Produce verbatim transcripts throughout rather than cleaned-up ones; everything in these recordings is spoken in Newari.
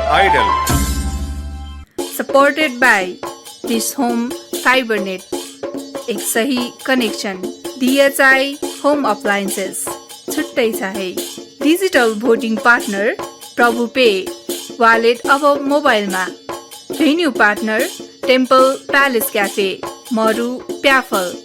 Idol। Supported by Dish Home Fibernet, एक सही कनेक्सन। डिएचआई होम अप्लायन्सेस, छुट्टै छ है। डिजिटल भोटिङ पार्टनर प्रभु पे, वालेट अब मोबाइलमा। Venue partner temple palace cafe, मरु प्याफल।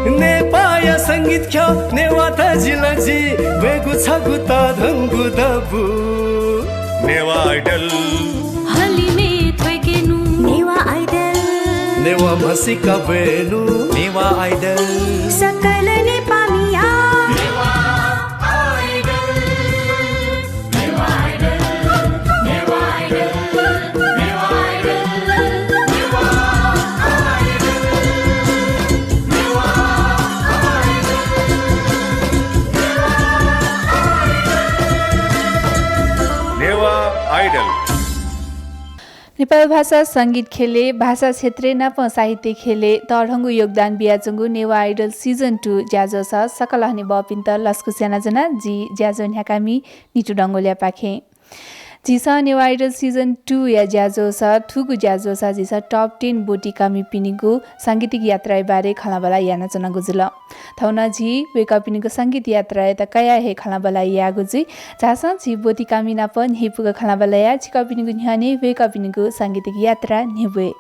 नेपाःया संगीत ख्यः नेवाः तजिलजि ब्वयेगु छगू तःधंगु दबू। नेवाः आइडल। हलिमय् थ्वय्केनु। नेवाः आइडल। नेवाः म्हसीका ब्वयेनु। नेवाः आइडल। सकल नेपाःमिया। नेवाः आइडल। नेपाल भाषा संगीत ख्यलय्, भाषा क्षेत्रय् नापं साहित्य ख्यलय् तःधंगु योगदान बियाच्वंगु नेवाः आइडल season two ज्याझ्वलय् सकल हनेबहःपिन्त लसकुस यानाच्वना, जि ज्याझ्वः न्ह्याकामि नितु डंगोलयापाखें। झीसं नेवाः आइडल season two या ज्याझ्वलय्, थुगु ज्याझ्वलय् झीसं top ten ब्वतिकामिपिनिगु सांगीतिक यात्राया बारे खँल्हाबल्हा यानाच्वनागु जुल। थौं नं झी वय्कःपिनिगु संगीत यात्रायात कयाः हे खँल्हाबल्हा यायेगु जुइ। झासँ झी ब्वतिकामि नाप न्ह्यइपुक खँल्हाबल्हा याये, छिकपिनिगु न्ह्यःने वय्कःपिनिगु सांगीतिक यात्रा न्ह्यब्वये।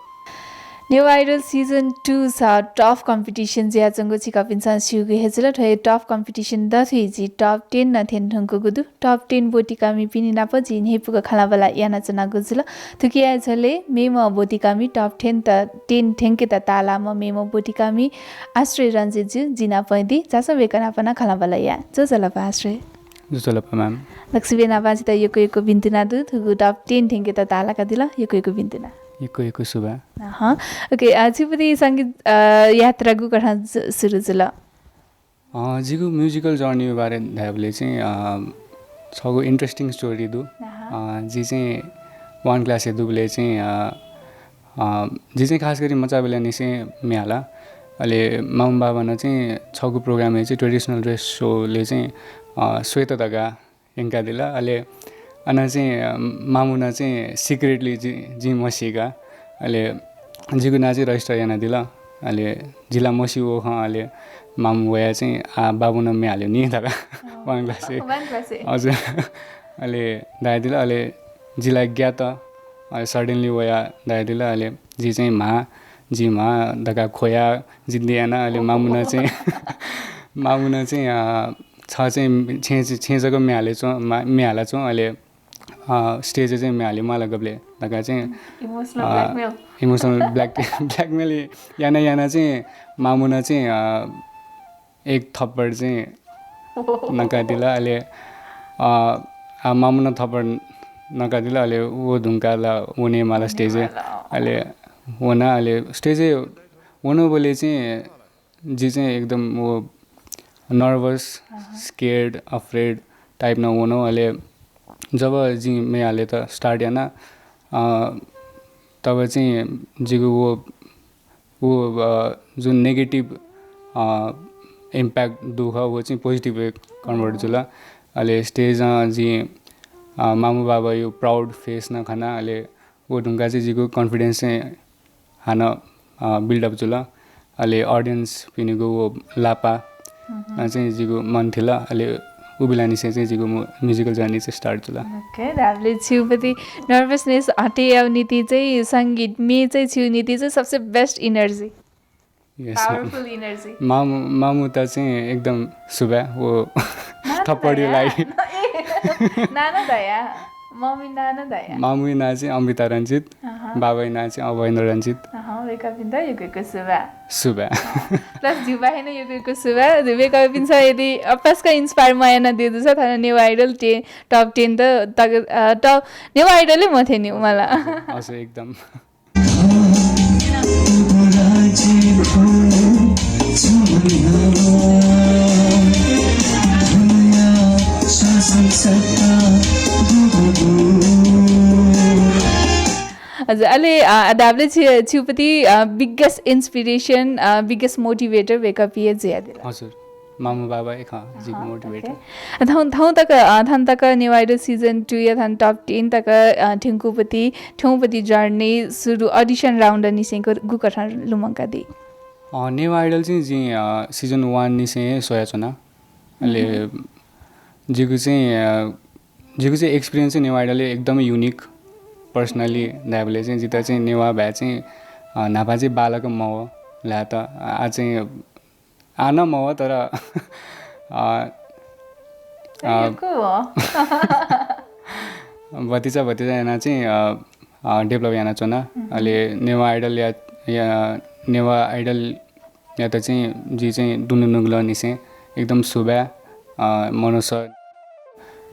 नेवाः आइडल season two स tough competition जुयाच्वंगु छिकपिन्सं स्यूगु हे जुल। थ्व हे tough competition दथुइ झी top ten नं थ्यने धुंकूगु दु। Top ten ब्वतिकामिपिनि नाप झी न्ह्यइपुक खँल्हाबल्हा यानाच्वनागु जुल। थुकिया झ्वलय् मेम्ह ब्वतिकामि, top ten त, ten थ्यंकेत ताःलाःम्ह मेम्ह ब्वतिकामि आश्रय रञ्जित जु जि नाप दी। झासँ वय्कः नाप नं खँल्हाबल्हा याये। ज्वजलपा आश्रय। ज्वजलपा म्याम। दक्वसिबें नाप छितः यक्व यक्व भिन्तुना दु, थुगु top ten थ्यंकेत ताःलाकादिल, यक्व यक्व भिन्तुना। यक्व यक्व सुभाय्। अहँ। OK, अ, छिपति संगीत, अ, यात्रा गुकथं जु-, सुरु जुल? अ, जिगु musical journey बारे धायेबलय् चाहिँ, अ, छगू interesting story दु। अहँ। अ, जि चाहिँ one class य् दुबलय् चाहिँ, अ, अ, जि चाहिँ खास गरी मचाबलय् निसें म्ये हाला। अले मामु बाबानं चाहिँ छगू program य् चाहिँ traditional dress show लय् चाहिँ, अ, स्वयेत धकाः यंकादिल। अले अन चाहिँ, अ, मामुनं चाहिँ secretly जि, जिं मसीका। अले जिगु नां चाहिँ register यानादिल। अले जि ला मस्यू खः, अले मामु वयाः चाहिँ, "आ, बाबुनं म्ये हाल्यो नि" धकाः। अँ। One class य्। One class य्। हजुर। अले धयादिल, अले जि ला ग्यात। अले suddenly वयाः धयादिल, अले जि चाहिँ म्हा, जि म्हा धकाः ख्वया जिद्दी याना। अले मामुनं चाहिँ, मामुनं चाहिँ, अ, छ चाहिँ छेँ, छेँ जक म्ये हाले च्वँ, मा-, म्ये हाला च्वँ, अले, अ, stage य् चाहिँ म्ये हाले म्वाला गबले धकाः चाहिँ, emotional अ, blackmail। Emotional black-, blackmail याना याना चाहिँ मामुनं चाहिँ, अ, एक थप्पड चाहिँ नकादिल। अले, अ, आ, मामुनं थप्पड नकादिल। अले व धुंकाः ला वने माला stage य्। अले वना, अले stage य् वनबलय् चाहिँ जि चाहिँ एकदम व nervous, अहँ। Scared, afraid type नं वन। अले जब जिं म्ये हालेत start याना, अ, तब चाहिँ जिगु व, व, अ, जुन negative, अ, impact दु खः, व चाहिँ positive य् convert जुल। अले stage य् जिं, अ, मामु बाबाया proud face नं खना। अले व धुंकाः चाहिँ जिगु confidence चाहिँ हानं, अ, build up जुल। अले audience पिनिगु व लापा, अ, चाहिँ जिगु मन थिल। अले उबिलानिसें चाहिँ जिगु मु-, musical journey चाहिँ start जुल। OK, धाबले छिउपति nervousness हटे याउ निति चाहिँ संगीत म्ये चाहिँ छिउ निति चाहिँ सबसे best energy। Yes, ma'am। Powerful energy। मामु, मामुत चाहिँ एकदम सुभाय्, व नाना थप्पडी दया। लागि। ए, नाना दया। मम्मी नाना दया। मामुया नां चाहिँ अमृता रञ्जित, अहँ। बाबाया नां चाहिँ अभयेन्द्र रञ्जित। अहँ, वय्कःपिन्त यक्व यक्व सुभाय्। सुभाय्। अहँ। Plus ज्यू बाहेक नं यक्व यक्व सुभाय्। वय्कःपिन्सं यदि अपास्क inspire मयाना दिउ दुसा, थन नेवाः Idol ते-, top ten त तक, अ, top, नेवाः Idol हे मथ्यनी मला। हजुर, हजुर, एकदम। हजुर, अले, अ, धाबले छि-, छिउपति, अ, biggest inspiration, अ, biggest motivator वय्कःपिं हे जुयादिल। हजुर। मामु बाबा हे खः जिगु मोटिभेटर। थौं, थौं तक, अ, थन तक नेवाः आइडल season two या थन top ten तक, अ, थ्यंकुपति, थ्यंकुपति journey सुरु audition round निसें गु-, गुकथं लुमंकादी? अ, नेवाः आइडल चाहिँ जिं, अ, season one निसें हे स्वयाच्वना। अले जिगु चाहिँ, अ, जिगु चाहिँ experience चाहिँ नेवाः आइडलय् एकदमै unique। Personally धायेबलय् चाहिँ जितः चाहिँ नेवाः भाय् चाहिँ, अ, न्हापा चाहिँ बांलाक मवः ल्हात। आ चाहिँ आः नं मवः, तर, अ, अ, यक्व भतिचा भतिचा यानाः चाहिँ, अ, अ, develop यानाच्वना। अले नेवाः आइडल या, या, नेवाः आइडल यात चाहिँ जि चाहिँ दुनुगलंनिसें एकदम सुभाय्, अ, Manoj sir,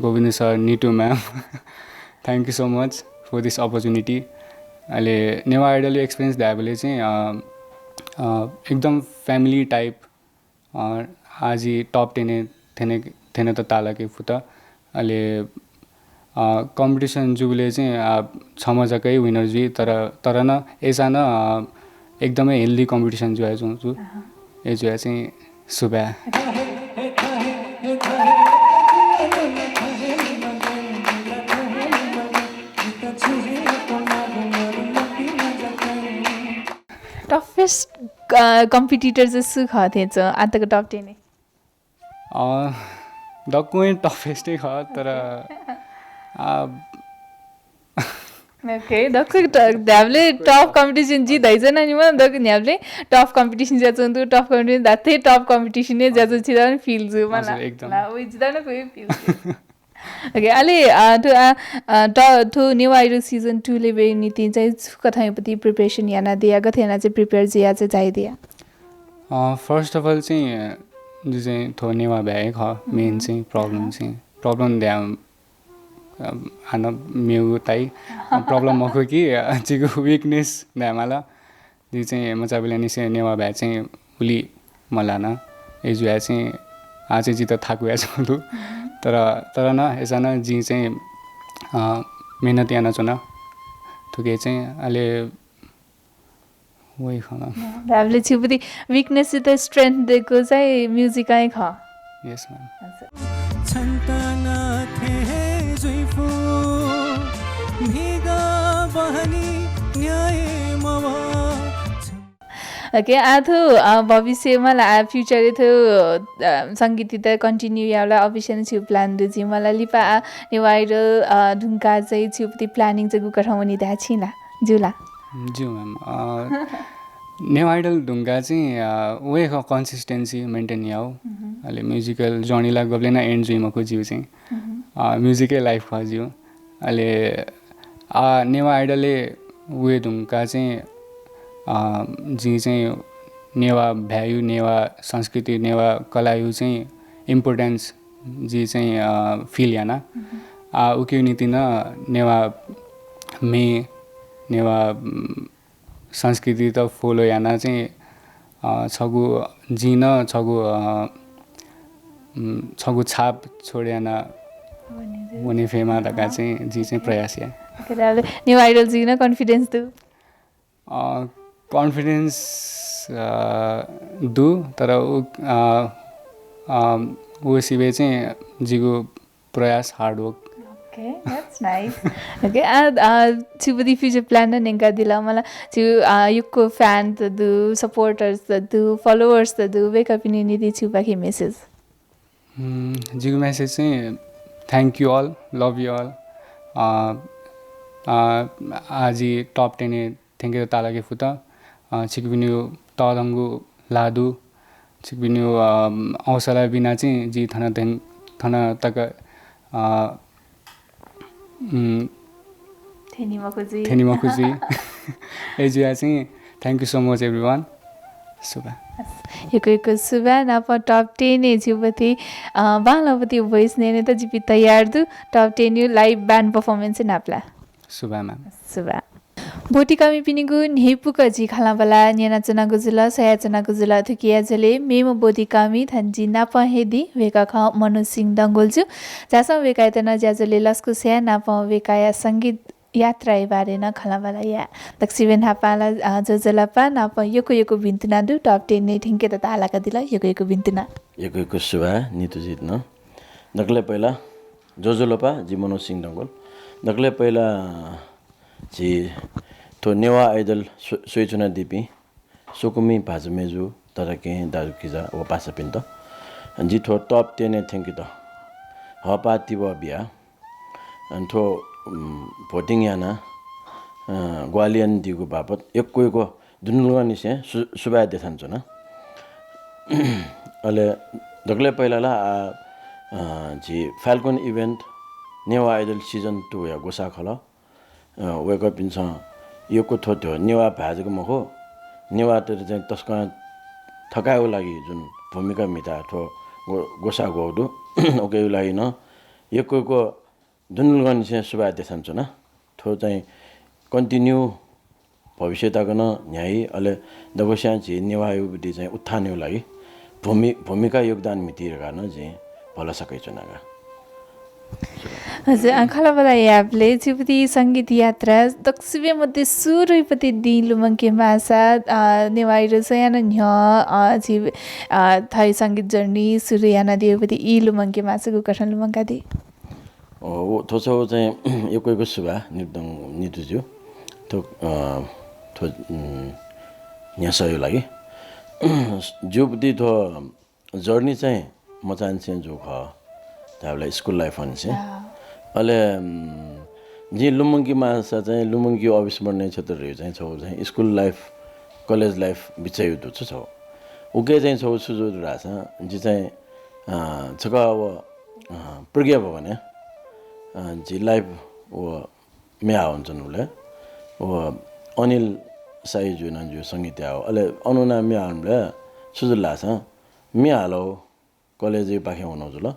Govind sir, Nitu ma'am, thank you so much for this opportunity। अले नेवाः आइडल experience धायेबलय् चाहिँ, अ, अ, एकदम family type, अ, आः जि top ten-य् थ्यने, थ्यनेत ताःलाके फुत। अले, अ, competition जूबलय् चाहिँ, अ, छम्ह जक हे winner जुइ, तर, तर नं अय्‌सां नं, अ, एकदमै healthy competition जुयाच्वंगु जू। अय् जुयाः चाहिँ सुभाय्। Toughest, अ, competitor चाहिँ सु खः थें च्वं आः तक top ten-य्? अ, दक्वं toughest-य् खः, तर, आ, OK, दक्व ट-, न्ह्याबलें tough competition जि धयाच्वना नि, मला दक्व न्ह्याबलें tough competition जुयाच्वंगु दु, tough competition धात्थें tough competition हे जुयाच्वंगु छितः नं feel जू मला। हजुर, एकदम। ला, वइ जितः नं फुइ feel जू। OK, अले, अ, थ्व, अ, अ, त-, थ्व नेवाः आइडल season two-लय् वयेगु निंतिं चाहिँ छु कथंयापति preparation यानादिया, गथे यानाः चाहिँ prepare जुयाः चाहिँ झायादिया? अ, first of all चाहिँ, अ, जि चाहिँ थ्व नेवाः भाय् हे खः, main चाहिँ problem चाहिँ। Problem धाये, अ, हानं मेगु ताइ, अ, problem मखु कि, अ, जिगु weakness धायेमाल। जि चाहिँ मचाबलय्‌निसें नेवाः भाय् चाहिँ उलि मल्हाना। अय् जुयाः चाहिँ आः चाहिँ जितः थाकुयाच्वंगु दु। तर, तर नं अय्‌सां नं जिं चाहिँ, अ, मेहनत यानाच्वना। थुकी चाहिँ अले वइ खः। धायेबलय् छिपति weakness-यात strength दय्‌कूगु चाहिँ music-ं हे खः। Yes, ma'am। हजुर। छन्त नं थें हे जुइ फु, म्हिगः बहनी न्ह्याये मवः। OK, आः थ्व, अ, भविष्यय् मला आः future-य् थ्व, अ, संगीतयात continue यायेबलय् अवश्य नं छिगु plan दु जुइ मला। लिपा आः नेवाः आइडल, अ, धुंकाः चाहिँ छिपति planning चाहिँ गुकथं वनी धाये छिं ला? ज्यू ला? ज्यू ma'am। अ, नेवाः आइडल धुंकाः चाहिँ, अ, वइ खः consistency maintain यायेगु। अले musical journey ला गबलें नं end जुइ मखु जिगु चाहिँ। अ, music हे life खः जिगु। अले आः नेवाः आइडलय् वये धुंकाः चाहिँ, अ, जिं चाहिँ नेवाः भाय्‌या, नेवाः संस्कृति, नेवाः कलाया चाहिँ importance जिं चाहिँ, अ, feel याना। आः उकिया निंतिं नं नेवाः म्ये, नेवाः, उम्, संस्कृतियात follow यानाः चाहिँ, अ, छगू जिं नं छगू, अ, उम्, छगू छाप छोडे याना वने फयेमा धकाः चाहिँ जिं चाहिँ प्रयास याये। OK, नेवाः आइडल जुइगु नं confidence दु? अ, confidence, अ, दु, तर उ, अ, अ, व सिबय् चाहिँ जिगु प्रयास, hard work। OK, that's nice। OK, आ, आ, छिपति future plan नं न्यंकादिल मला। छु, आ, यक्व fan त दु, supporters त दु, followers त दु, वय्‌कःपिनि निंतिं छिपाखें message? हम्म, जिगु message चाहिँ, thank you all, love you all। अ, अ, आः जि top ten-य् थ्यंकेत ताःलाके फुत। अ, छिकपिनिगु तःधंगु ल्हाः दु। छिकपिनिगु, अ, हौसला बिना चाहिँ जि थन थें-, थन तक, अ, उम्, थ्यनी मखु जुइ। थ्यनी मखु जुइ। अय् जुयाः चाहिँ, thank you so much everyone। सुभाय्। यक्व यक्व सुभाय्। नापं top ten-य् छिपति, अ, बांलाःपति voice न्यनेत जिपिं तयार दु। Top ten-या live band performance नापलाये। सुभाय् ma'am। सुभाय्। ब्वतिकामिपिनिगु न्ह्यइपुक झी खँल्हाबल्हा न्यनाच्वनागु जुल, स्वयाच्वनागु जुल। थुकिया झ्वलय् मेम्ह ब्वतिकामि थन जि नापं हे दु, वय्‌कः खः मनोज सिंह डंगोल जु। झासँ वय्‌कःयात नं ज्याझ्वलय् लसकुस याये, नापं वय्‌कःया संगीत यात्राया बारे नं खँल्हाबल्हा याये। दक्वसिबें न्हापां ला, अ, ज्वजलपा, नापं यक्व यक्व भिन्तुना दु, top ten-य् थ्यंकेत ताःलाकादिल, यक्व यक्व भिन्तुना। यक्व यक्व सुभाय्, नितुजित नं। दकलय् पहिला ज्वजलपा, जि मनोज सिंह डंगोल। दकलय् पहिला झी थ्व नेवाः Idol स्व-, स्वयाच्वनादीपिं स्वकुमि भाजु मय्जु, तताकेहेँ दाजुकिजा व पासापिन्त जि थ्व top ten-य् थ्यंकेत हःपाः तिबः बिया। अन थ्व, उम्, voting यानाः, अ, ग्वाहालि यानादीगु बापत यक्व यक्व दुनुगलंनिसें सु-, सुभाय् देछानाच्वना। अले दकलय् पहिला ला, आ, अ, झी Falcon Event Newah Idol season two-या ग्वसाः खलः। अ, वय्कःपिन्सं यक्व थ्व, थ्व नेवाः भाय् जक मखु, नेवाःतय्त चाहिँ तसकं थकायेगु लागि जुन भूमिका म्हिताः थ्व ग्व-, ग्वसाः ग्वःगु दु, उकिया लागि नं यक्व यक्व दुनुगलंनिसें सुभाय् देछानाच्वना। थ्व चाहिँ continue भविष्य तक नं न्ह्याइ, अले दक्वस्यां झी नेवाःया प्रति चाहिँ उत्थानया लागि भूमि-, भूमिका योगदान म्हिती धकाः नं जिं भलसा कयाच्वना का। हजुर, अ, खँल्हाबल्हा यायेबलय् छिपिं संगीत यात्रा दक्वसिबें मध्ये सुरुइ पति दिं लुमंके माःसा, अ, नेवाः Idol स्वयां नं न्ह्यः, अ, छि, अ, थःगु संगीत journey सुरु यानादीगु पति ई लुमंके माःसा गुकथं लुमंकादी? अ, व थ्व छगू चाहिँ यक्व यक्व सुभाय् नितुं-, नितुज्यू। थ्व, अ, थ्व, उम्, न्ह्यसःया लागि। ज्यू पति थ्व journey चाहिँ मचांनिसें जूगु खः, धायेबलय् school life निसें। अँ। अले, उम्, जिं लुमंके माःसा चाहिँ लुमंकेगु अविस्मरणीय क्षेत्र धइगु चाहिँ छगू चाहिँ school life, college life बिचय् दु छु छगू। उकी चाहिँ छगू छु जू धाःसा जि चाहिँ, अ, छकः व, अ, प्रज्ञा भवनय्, अ, जि live व म्ये हाः वनाच्वनाबलय् व अनिल शाहीज्यू नं जिगु संगीत याः। अले अन वनाः म्ये हाः वनाबलय् छु जुल धाःसा म्ये हालागु college-या पाखें वनागु जुल।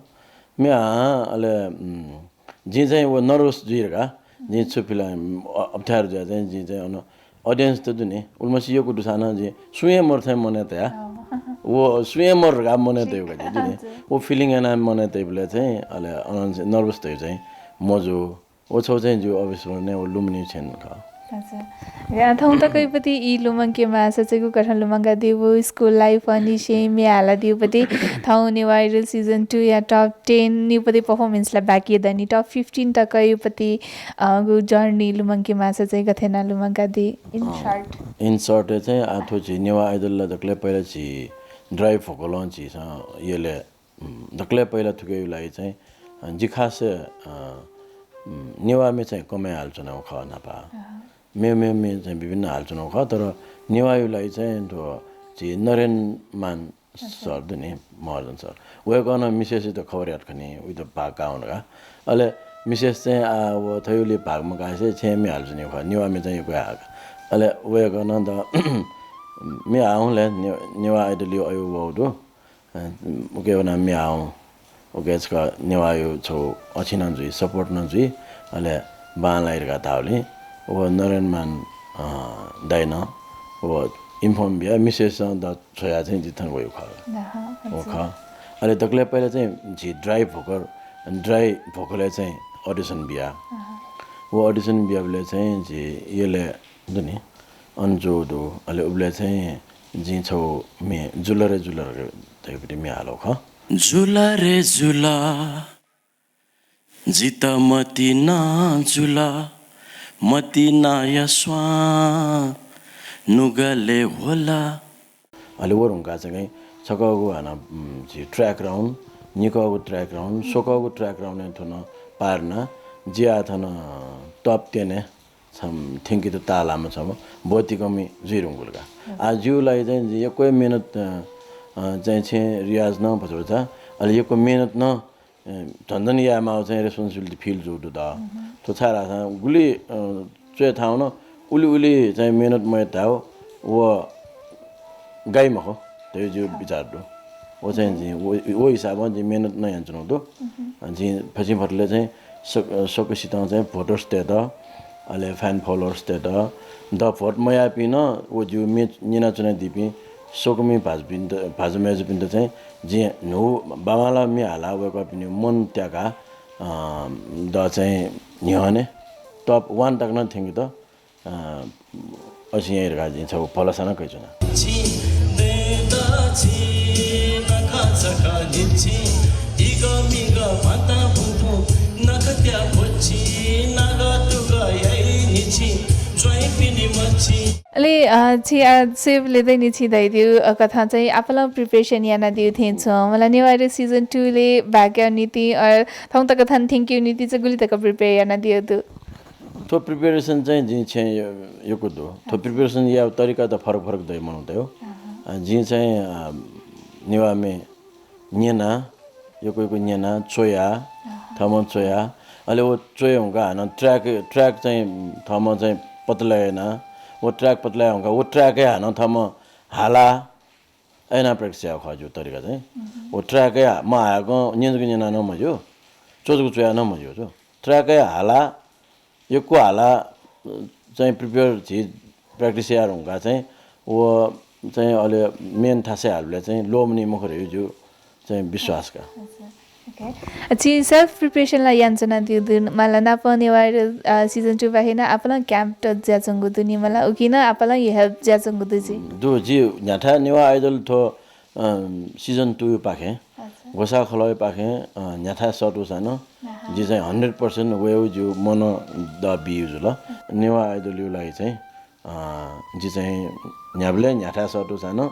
म्ये हाः अले, उम्, जिं चाहिँ व nervous जुइ धकाः जिं छु feel, अ, अप्ठ्यारो जुयाः चाहिँ जिं चाहिँ अन audience त दु नि, उलिमछि यक्व दुसां नं जिं सुं हे मरु थें मनय् तया। अँ। व सुं हे मरु धकाः मनय् तयागु का जिं दु नि। हजुर। व feeling यानाः मनय् तयाबलय् चाहिँ अले अन चाहिँ nervous तयागु चाहिँ मजू। व छगू चाहिँ जिगु अविस्मरणीय व लुमनीगु क्षण खः। अच्छा। या, थौं तकया पति ई लुमंके माःसा चाहिँ गुकथं लुमंकादी, व school life निसें म्ये हालादीगु पति, थौं नेवाः Idol season two या top ten-या पति performance ला बाकी दनि, top fifteen तकया पति, अ, गु journey लुमंके माःसा चाहिँ गथे यानाः लुमंकादी? In अँ, short। In short चाहिँ आ थ्व झी नेवाः Idol ला दकलय् पहिला झी dry vocal-ं झीसं यलय् उम्, दकलय् पहिला थुकिया लागि चाहिँ, अ, जि खास, अ, उम्, नेवाः म्ये चाहिँ कमय् हालाच्वनागु खः न्हापा। अहँ। मेमेगु म्ये चाहिँ विभिन्न हालाच्वनागु खः, तर नेवाःया लागि चाहिँ थ्व झी नरेन मान सर दु नि, महर्जन सर। वय्कलं मिसेसयात खबर यात खनी, उइत भाग काः हुँ धकाः। अले मिसेस चाहिँ आ व थ्वयागुली भाग मकासें छेँय् म्ये हालाच्वनीगु खः, नेवाः म्ये चाहिँ यक्व हाः का। अले वय्कलं द म्ये हाः हुँ ले ने-, नेवाः Idol-या अय् वःगु दु। अ, उकी वनाः म्ये हाः हुँ। उकी छकः नेवाःया छगू अथि नं जुइ, support नं जुइ। अले बांलाइ धकाः धाःगुलिं व नरेन मान, अ, दाइनं व inform बियाः मिसेसं द छ्वयाः चाहिँ जि थन वयागु खः। अहँ, व हजुर। खः। अले दकलय् पहिला चाहिँ झी dry vocal, dry vocal-य् चाहिँ audition बिया। अहँ। व audition बियाबलय् चाहिँ झी यलय् दु नि, अन जूगु दु। अले उबलय् चाहिँ जिं छगू म्ये जुल रे जुल धइगु पति म्ये हालागु खः। जुल रे जुल, जितः मतिना जुल, मतिनाया स्वां नुगलय् ह्वल। अले व धुंकाः चाहिँ छकःगु हानं, उम्, झी track round, निकःगु track round, स्वकःगु track round-य् थन पार यानाः जि आः थन top ten-य् छम्ह थ्यंकेत ताःलाःम्ह छम्ह ब्वतिकःम्ह जुइ धुंकल का। हजुर। आः जिगु लागि चाहिँ जि यक्व मेहनत, अ, अ, चाहिँ छेँ रियाज नं भचा भचा, अले यक्व मेहनत नं, अ, झन झन यायेमाःगु चाहिँ responsibility feel जूगु दु द। मह्म। थ्व छाय् धाःसा गुलि, अ, च्वय् थाहां नं उलि उलि चाहिँ मेहनत मयात धायेगु व गाइ मखु धइगु जिगु विचार दु। व चाहिँ जिं व, व हिसाबं जिं मेहनत नं यानाच्वनागु दु। जिं फसिं फतलय् चाहिँ सक-, सकसितं चाहिँ voters-तय्त, अले fan followers-तय्त, द vote मयाःपिं नं व जिगु म्ये न्यनाच्वनादीपिं स्वकुमि भाजुपिन्त, भाजु मय्जुपिन्त चाहिँ जिं न्हू बांबांलाः म्ये हालाः वय्कःपिनिगु मन त्याकाः, अ, द चाहिँ न्ह्यःने top one तक नं थ्यंकेत, अ, असिं याइ धकाः जिं छगू भलसा नं कयाच्वना। अले, अ, छि, अ, स्वयेबलय् दनि छि धयादिउ, अ, कथं चाहिँ आपालं preparation यानादिउ थें च्वं। मला नेवाः Idol season two ले भाग कायेगु निंतिं, अ, थौं तक थन थ्यंकेगु निंतिं चाहिँ गुलि तक prepare यानादिउ दु? थ्व preparation चाहिँ जिं छेँ य-, यक्व दु। थ्व preparation यायेगु तरिका त फरक फरक दइ मनूतय्। अ, जिं चाहिँ, अ, नेवाः म्ये न्यना, यक्व यक्व न्यना, च्वया, थःम्हं च्वया। अले व च्वये धुंकाः हानं track, track चाहिँ थःम्हं चाहिँ पत्ता याना। व track पत्ता याये धुंकाः व track-य् हानं थःम्हं हाला, अय् यानाः practice यायेगु खः जिगु तरिका चाहिँ। व track-य् हा-, म्हाय्कं न्यन जक न्यना नं मज्यू, च्व जक च्वया नं मज्यू। च्व track-य् हाला, यक्व हाला, अ, चाहिँ prepare झी practice याये धुंकाः चाहिँ व चाहिँ अले main थासय् हालेबलय् चाहिँ ल्वःमनी मखु धइगु जिगु चाहिँ विश्वास का। अच्छा, OK। छि self preparation ला यानाच्वनादिउ दु, मला नापं नेवाः Idol, अ, season two पाखें नं आपालं camp त जुयाच्वंगु दु नि, मला उकी नं आपालं help जुयाच्वंगु दु जि? दु, जि न्ह्याथाय् नेवाः Idol थ्व अ, season two पाखें, अच्छा। ग्वसाः खलःया पाखें, अ, न्ह्याथाय् सःतूसां नं, जि चाहिँ hundred percent वयेगु जिगु मनं द बियु जुल। नेवाः Idol-या लागि चाहिँ, अ, जि चाहिँ न्ह्याबलें न्ह्याथाय् सःतूसां नं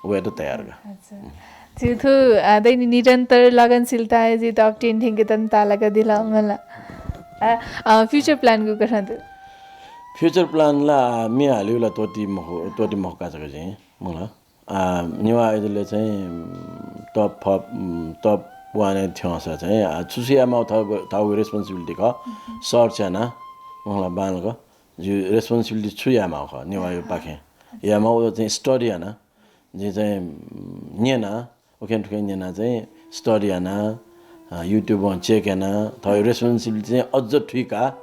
वयेत तयार का। अच्छा। छिगु थ्व, अ, दनि निरन्तर लगनशीलतां जि top ten थ्यंकेत नं ताःलाकादिल मला। अ, अ, future plan गुकथं दु? Future plan ला, म्ये हालेगु ला त्वःती मखु, त्वःती मखु का जक जिं, मला। आ, नेवाः Idol-य् चाहिँ, उम्, top four, उम्, top one-य् थ्यंसा चाहिँ, आ, छु छु यायेमाःगु थःगु, थःगु responsibility खः। Search याना, मला बांलाक, जिगु responsibility छु यायेमाःगु खः, नेवाःया पाखें। यायेमाःगु चाहिँ study याना, जिं चाहिँ, उम्, न्यना, उखें थुखें न्यना चाहिँ study याना, अ, YouTube-ं check याना, थःगु responsibility चाहिँ अझ थुइका,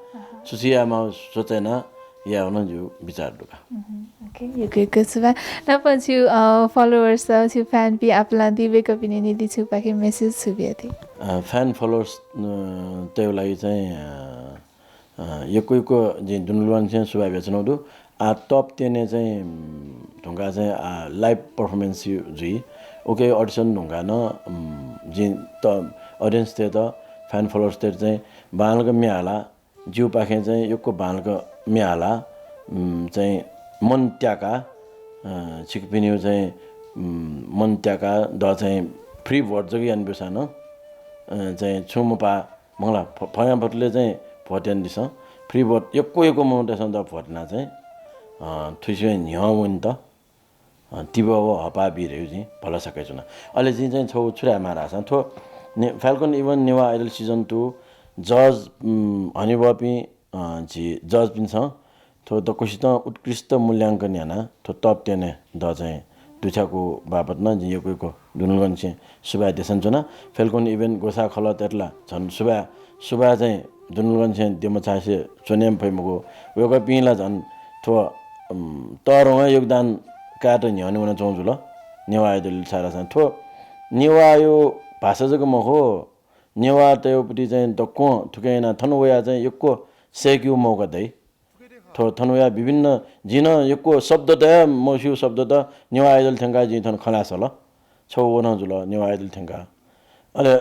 छु छु यायेमाःगु सोचे याना, यायेगु नं जिगु विचार दु का। OK, यक्व यक्व सुभाय्। नापं छिगु, अ, followers, अ, छिगु fan-पिं आपालं दी, वय्कःपिनि निंतिं छिगु पाखें message छु बियादी? अ, fan followers, अ, तय्गु लागि चाहिँ, अ, अ, यक्व यक्व जिं दुनुगलंनिसें सुभाय् बियाच्वनागु दु। आ, top ten-य् चाहिँ, उम्, धुंकाः चाहिँ, आ, live performance जुइ। OK, audition धुंकाः नं, उम्, जिं त audience-तय्त, fan followers-तय्त चाहिँ बांलाक म्ये हाला, जिगु पाखें चाहिँ यक्व बांलाक म्ये हाला, उम्, चाहिँ मन त्याका, अ, छिकपिनिगु चाहिँ, उम्, मन त्याका द चाहिँ free vote जक यानाब्यूसां नं, अ, चाहिँ छुं मपाः, मला, फ-, फयांफतले चाहिँ vote यानादिसँ। Free vote यक्व यक्व मनूतय्सं द vote यानाः चाहिँ, अ, थुसिबें न्ह्यः वनेत, अ, तिबः व हःपाः बी धइगु जिं भलसा कयाच्वना। अले जिं चाहिँ छगू छु धायेमाः धाःसा थ्व ने-, Falcon Event Newah Idol season two judge, उम्, हनेबहःपिं, अ, झी judge-पिन्सं थ्व दक्वसितं उत्कृष्ट मूल्यांकन यानाः थ्व top ten-य् द चाहिँ दुथ्याकूगु बापत नं जिं यक्व यक्व दुनुगलंनिसें सुभाय् देछानाच्वना। Falcon Event ग्वसाः खलःतय्त ला झन सुभाय्, सुभाय् चाहिँ दुनुगलंनिसें देमचासे च्वने फइ मखु। वय्कःपिं ला झन थ्व, उम्, तःधंगु योगदान कायेत न्ह्यःने वनाच्वंगु जुल। नेवाः Idol छाय्धाःसा थ्व नेवाःया भाषा जक मखु, नेवाःतय्गु प्रति चाहिँ दक्वं थुकिं यानाः थन वयाः चाहिँ यक्व सय्केगु मौका दइ। थ्व थन वयाः विभिन्न, जिं नं यक्व शब्द त हे मस्यू शब्द त नेवाः Idol थ्यंकाः जिं थन खँ ल्हाये सल। छगू व नं जुल नेवाः Idol थ्यंकाः। अले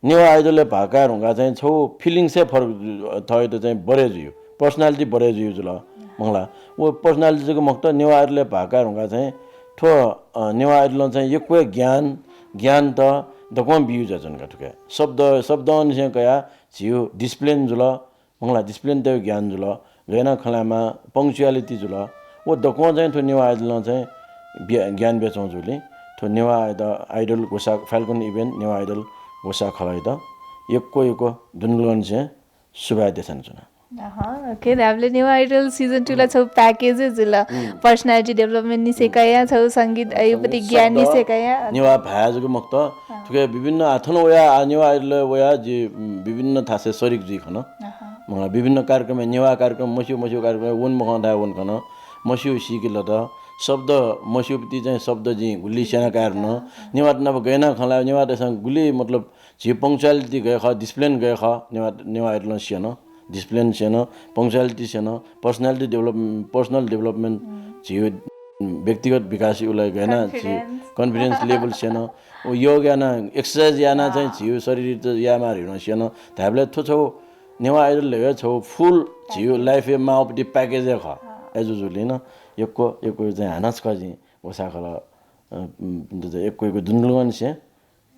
नेवाः Idol-य् भाग काये धुंकाः चाहिँ छगू feelings हे फरक जु-, थःत चाहिँ बढे जुइ, personality बढे जुइ जुल। मला, व personality जक मखुत, नेवाः Idol-य् भाग काये धुंकाः चाहिँ थ्व, अ, नेवाः Idol-ं चाहिँ यक्व हे ज्ञान, ज्ञान त दक्वं बियु जुयाच्वन का थुके। शब्द, शब्दंनिसें कयाः झीगु discipline जुल, मला, discipline-तय्गु ज्ञान जुल, गय् यानाः खँ ल्हायेमाः, punctuality जुल। व दक्वं चाहिँ थ्व नेवाः Idol-नं चाहिँ ब्य-, ज्ञान बियाच्वंगु जुलिं थ्व नेवाः Idol, Idol ग्वसाः, Falcon Event नेवाः Idol ग्वसाः खलःयात यक्व यक्व दुनुगलंनिसें सुभाय् देछानाच्वना। अहँ, OK, धायेबलय् नेवाः Idol season two ला छगू package हे जुल। Personality development निसें कयाः, छगू संगीत, अ, यो प्रति ज्ञान निसें कयाः। नेवाः भाय् जक मखुत, थुके विभिन्न, आ, थन वयाः, आ, नेवाः Idol-य् वयाः जि, उम्, विभिन्न थासय् सरिक जुइ खन। अहँ। मला, विभिन्न कार्यक्रमय्, नेवाः कार्यक्रम, मस्यू मस्यू कार्यक्रमय् वने मखं धाये वने खन। मस्यू सीके लत। शब्द मस्यूपिं चाहिँ शब्द जिं गुलि स्यना काये धुन। नेवाःत नाप गय् यानाः खँ ल्हाये, नेवाःतय्सं गुलि, मतलब, झी punctuality गय् खः, discipline गय् खः, नेवाः, नेवाः Idol-नं स्यन। डिसिप्लिन स्यन, पङ्क्चुअलिटी स्यन, पर्सनालिटी डेभलप पर्सनल डेभलपमेन्ट, झीगु व्यक्तिगत विकास उलय् गय् याना, झी कन्फिडेन्स लेभल स्यन। व योग याना, एक्सरसाइज याना चाहिँ झीगु शरीर त यायेमाः धइगु स्यन। धायेबलय् थ्व छगू नेवाः आइडल धइगु छगू फुल झीगु लाइफय् माःगु प्याकेज हे खः। अय् जुजुलिं नं यक्व यक्व चाहिँ हानं छकः जिं वसाः खलः, अ, उम्, यक्व यक्व दुनुगलंनिसें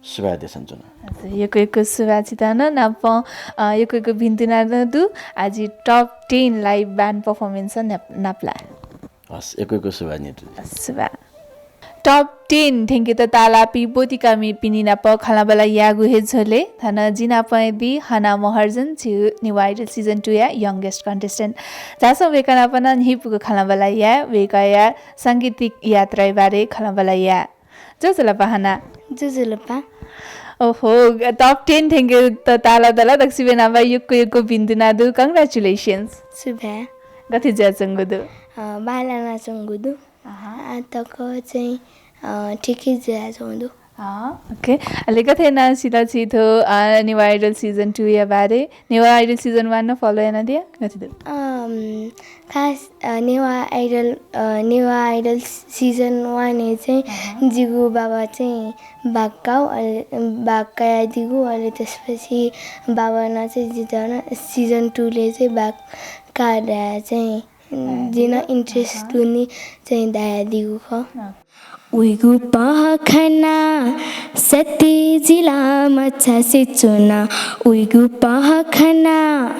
सुभाय् देछानाच्वना। हजुर, यक्व यक्व सुभाय् छितः नं नापं, अ, यक्व यक्व भिन्तुना नं दु। आः झी टप टेन live band performance नं नाप-, नापलाये। हस्, यक्व यक्व सुभाय् नितु। सुभाय्। टप टेन थ्यंकेत ताःलाःपिं ब्वतिकामिपिनि नाप खँल्हाबल्हा यायेगु हे झ्वलय् थन जि नापं हे दी हना महर्जन, झीगु नेवाः आइडल season two या youngest contestant। झासँ वय्कः नाप नं न्ह्यइपुक खँल्हाबल्हा याये, वय्कःया सांगीतिक यात्राया बारे खँल्हाबल्हा याये। ज्वजलपा हना। ज्वजलपा। ओहो, टप टेन थ्यंकेत ताःलाः धाल, दक्वसिबय् नाप यक्व यक्व भिन्तुना दु। Congratulations। सुभाय्। गथे जुयाच्वंगु दु? अ, बांलानाच्वंगु दु। अहँ। आः तक चाहिँ, अ, ठिकै जुयाच्वंगु दु। अँ, OK। अले गथे यानाः सिल छिं थ्व, अ, नेवाः आइडल season two या बारे? नेवाः आइडल season one नं follow यानादिया? गथे दु? अम, खास, अ, नेवाः आइडल, अ, नेवाः आइडल season one य् चाहिँ अहँ। जिगु बाबा चाहिँ भाग काः, अले भाग कयादीगु, अले त्यसपछि बाबां चाहिँ जितः नं season two लय् चाहिँ भाग का धयाः चाहिँ जिं नं interest दुनि चाहिँ धयादीगु खः। उइगु पहखना सत्य जिला मछासे चुना, उइगु पहखना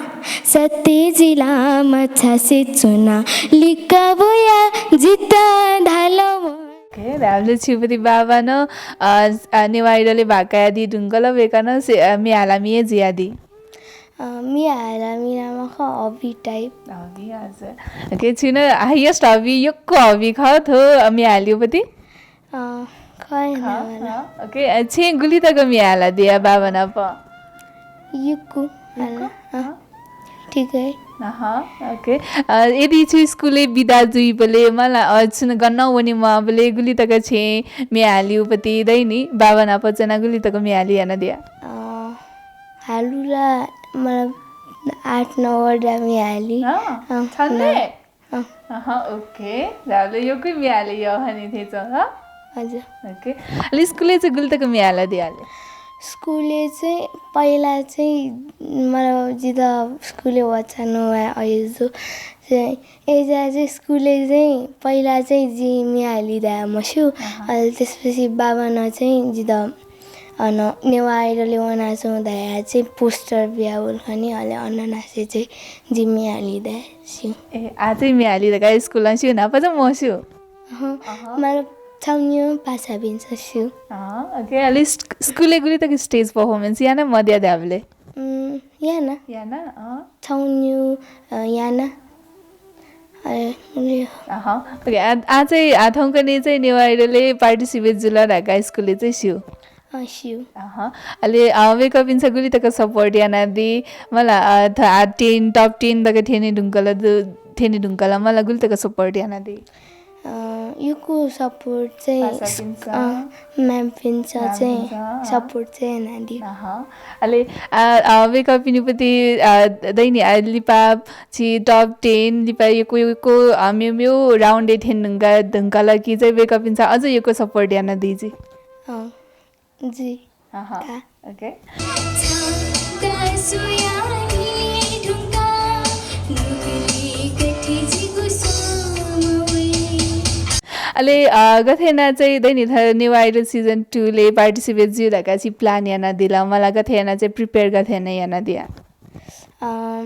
सत्य जिला मछासे चुना, लिक्क बुया जितः धाल। OK, धाःबलय् छिपति बाबां नं, अ, अ, नेवाः आइडलय् भाग कयादी धुंकल, वय्कलं से, अ, म्ये हालामि हे जुयादी। अ, म्ये हालामि नं मखु, hobby type। Hobby, हजुर। OK, छिगु highest hobby, यक्व hobby खः थ्व, अ, म्ये हालीगु पति? अ, खः, खः, खः। OK, अ, छिं गुलि तक म्ये हालादिया बाबा नाप? यक्व, यक्व? हाला, अ, अँ। ठिकै। अहँ, OK। अ, यदि छि स्कुलय् बिदा जुइबलय् मला, अ, छुं गनं वने म्वाःबलय् गुलि तक छिं म्ये हालीगु पति दइ नि, बाबा नाप च्वनाः गुलि तक म्ये हाली यानादिया? अ, हालु ला, मतलब, आठ नौ वटा म्ये हाली। अँ, अँ, छन्त? अँ। अहँ, OK। धाःबलय् यक्व म्ये हाले यः हने थें च्वं, हँ? हजुर। OK। अले स्कुलय् चाहिँ गुलि तक म्ये हालादिया अले? स्कुलय् चाहिँ पहिला चाहिँ, मतलब, जितः स्कुलय् वःचा नं वा अय्जु चाहिँ, अय्जा चाहिँ स्कुलय् चाहिँ पहिला चाहिँ जिं म्ये हाली धयाः मस्यू। अहँ। अले त्यसपछि बाबां नं चाहिँ जितः अन नेवाः आइडलय् वनाच्वँ धयाः चाहिँ poster बियावल खनी, अले अनंनिसें चाहिँ जिं म्ये हाली धयाः स्यू। ए, आः चाहिँ म्ये हाली धकाः स्कुलं स्यू, न्हापा चाहिँ मस्यू? अहँ, अहँ। मतलब, छाउँ नियु पासापिन्सं स्यू। अहँ, OK। अले स्क-, स्कुलय् गुलि तक stage performance याना मदया धाःबलय्? उम्, याना। याना, अँ। छाउँ नियु, अ, याना। अ, उलि। अहँ, OK। आः, आः चाहिँ, आः थौंकन्हय् चाहिँ नेवाः आइडलय् participate जुल धकाः स्कुलय् चाहिँ स्यू। अँ, स्यू। अहँ। अले, अ, वय्कःपिन्सं गुलि तक support यानादी, मला, अ, थ-, आ, ten, top ten तक थ्यने धुंकल दु, थ्यने धुंकल, मला गुलि तक support यानादी? अ, यक्व support चाहिँ, पासापिन्सं, अ, म्यामपिन्सं चाहिँ support चाहिँ यानादी। अहँ। अले, अ, अ, वय्कःपिनिपति, अ, दइ नि, अ, लिपा छि top ten, लिपा यक्व, यक्व, अ, मेमेगु round य् थ्यने धुंका, धुंकल कि चाहिँ वय्कःपिन्सं अझ यक्व support यानादी जि? अँ। जि। अहँ। का। OK। अले, अ, गथे यानाः चाहिँ दइ नि, थ-, नेवाः आइडल season two लय् participate जुइ धकाः छि plan यानादिल, मला गथे यानाः चाहिँ prepare गथे यानाः यानादिया? अ,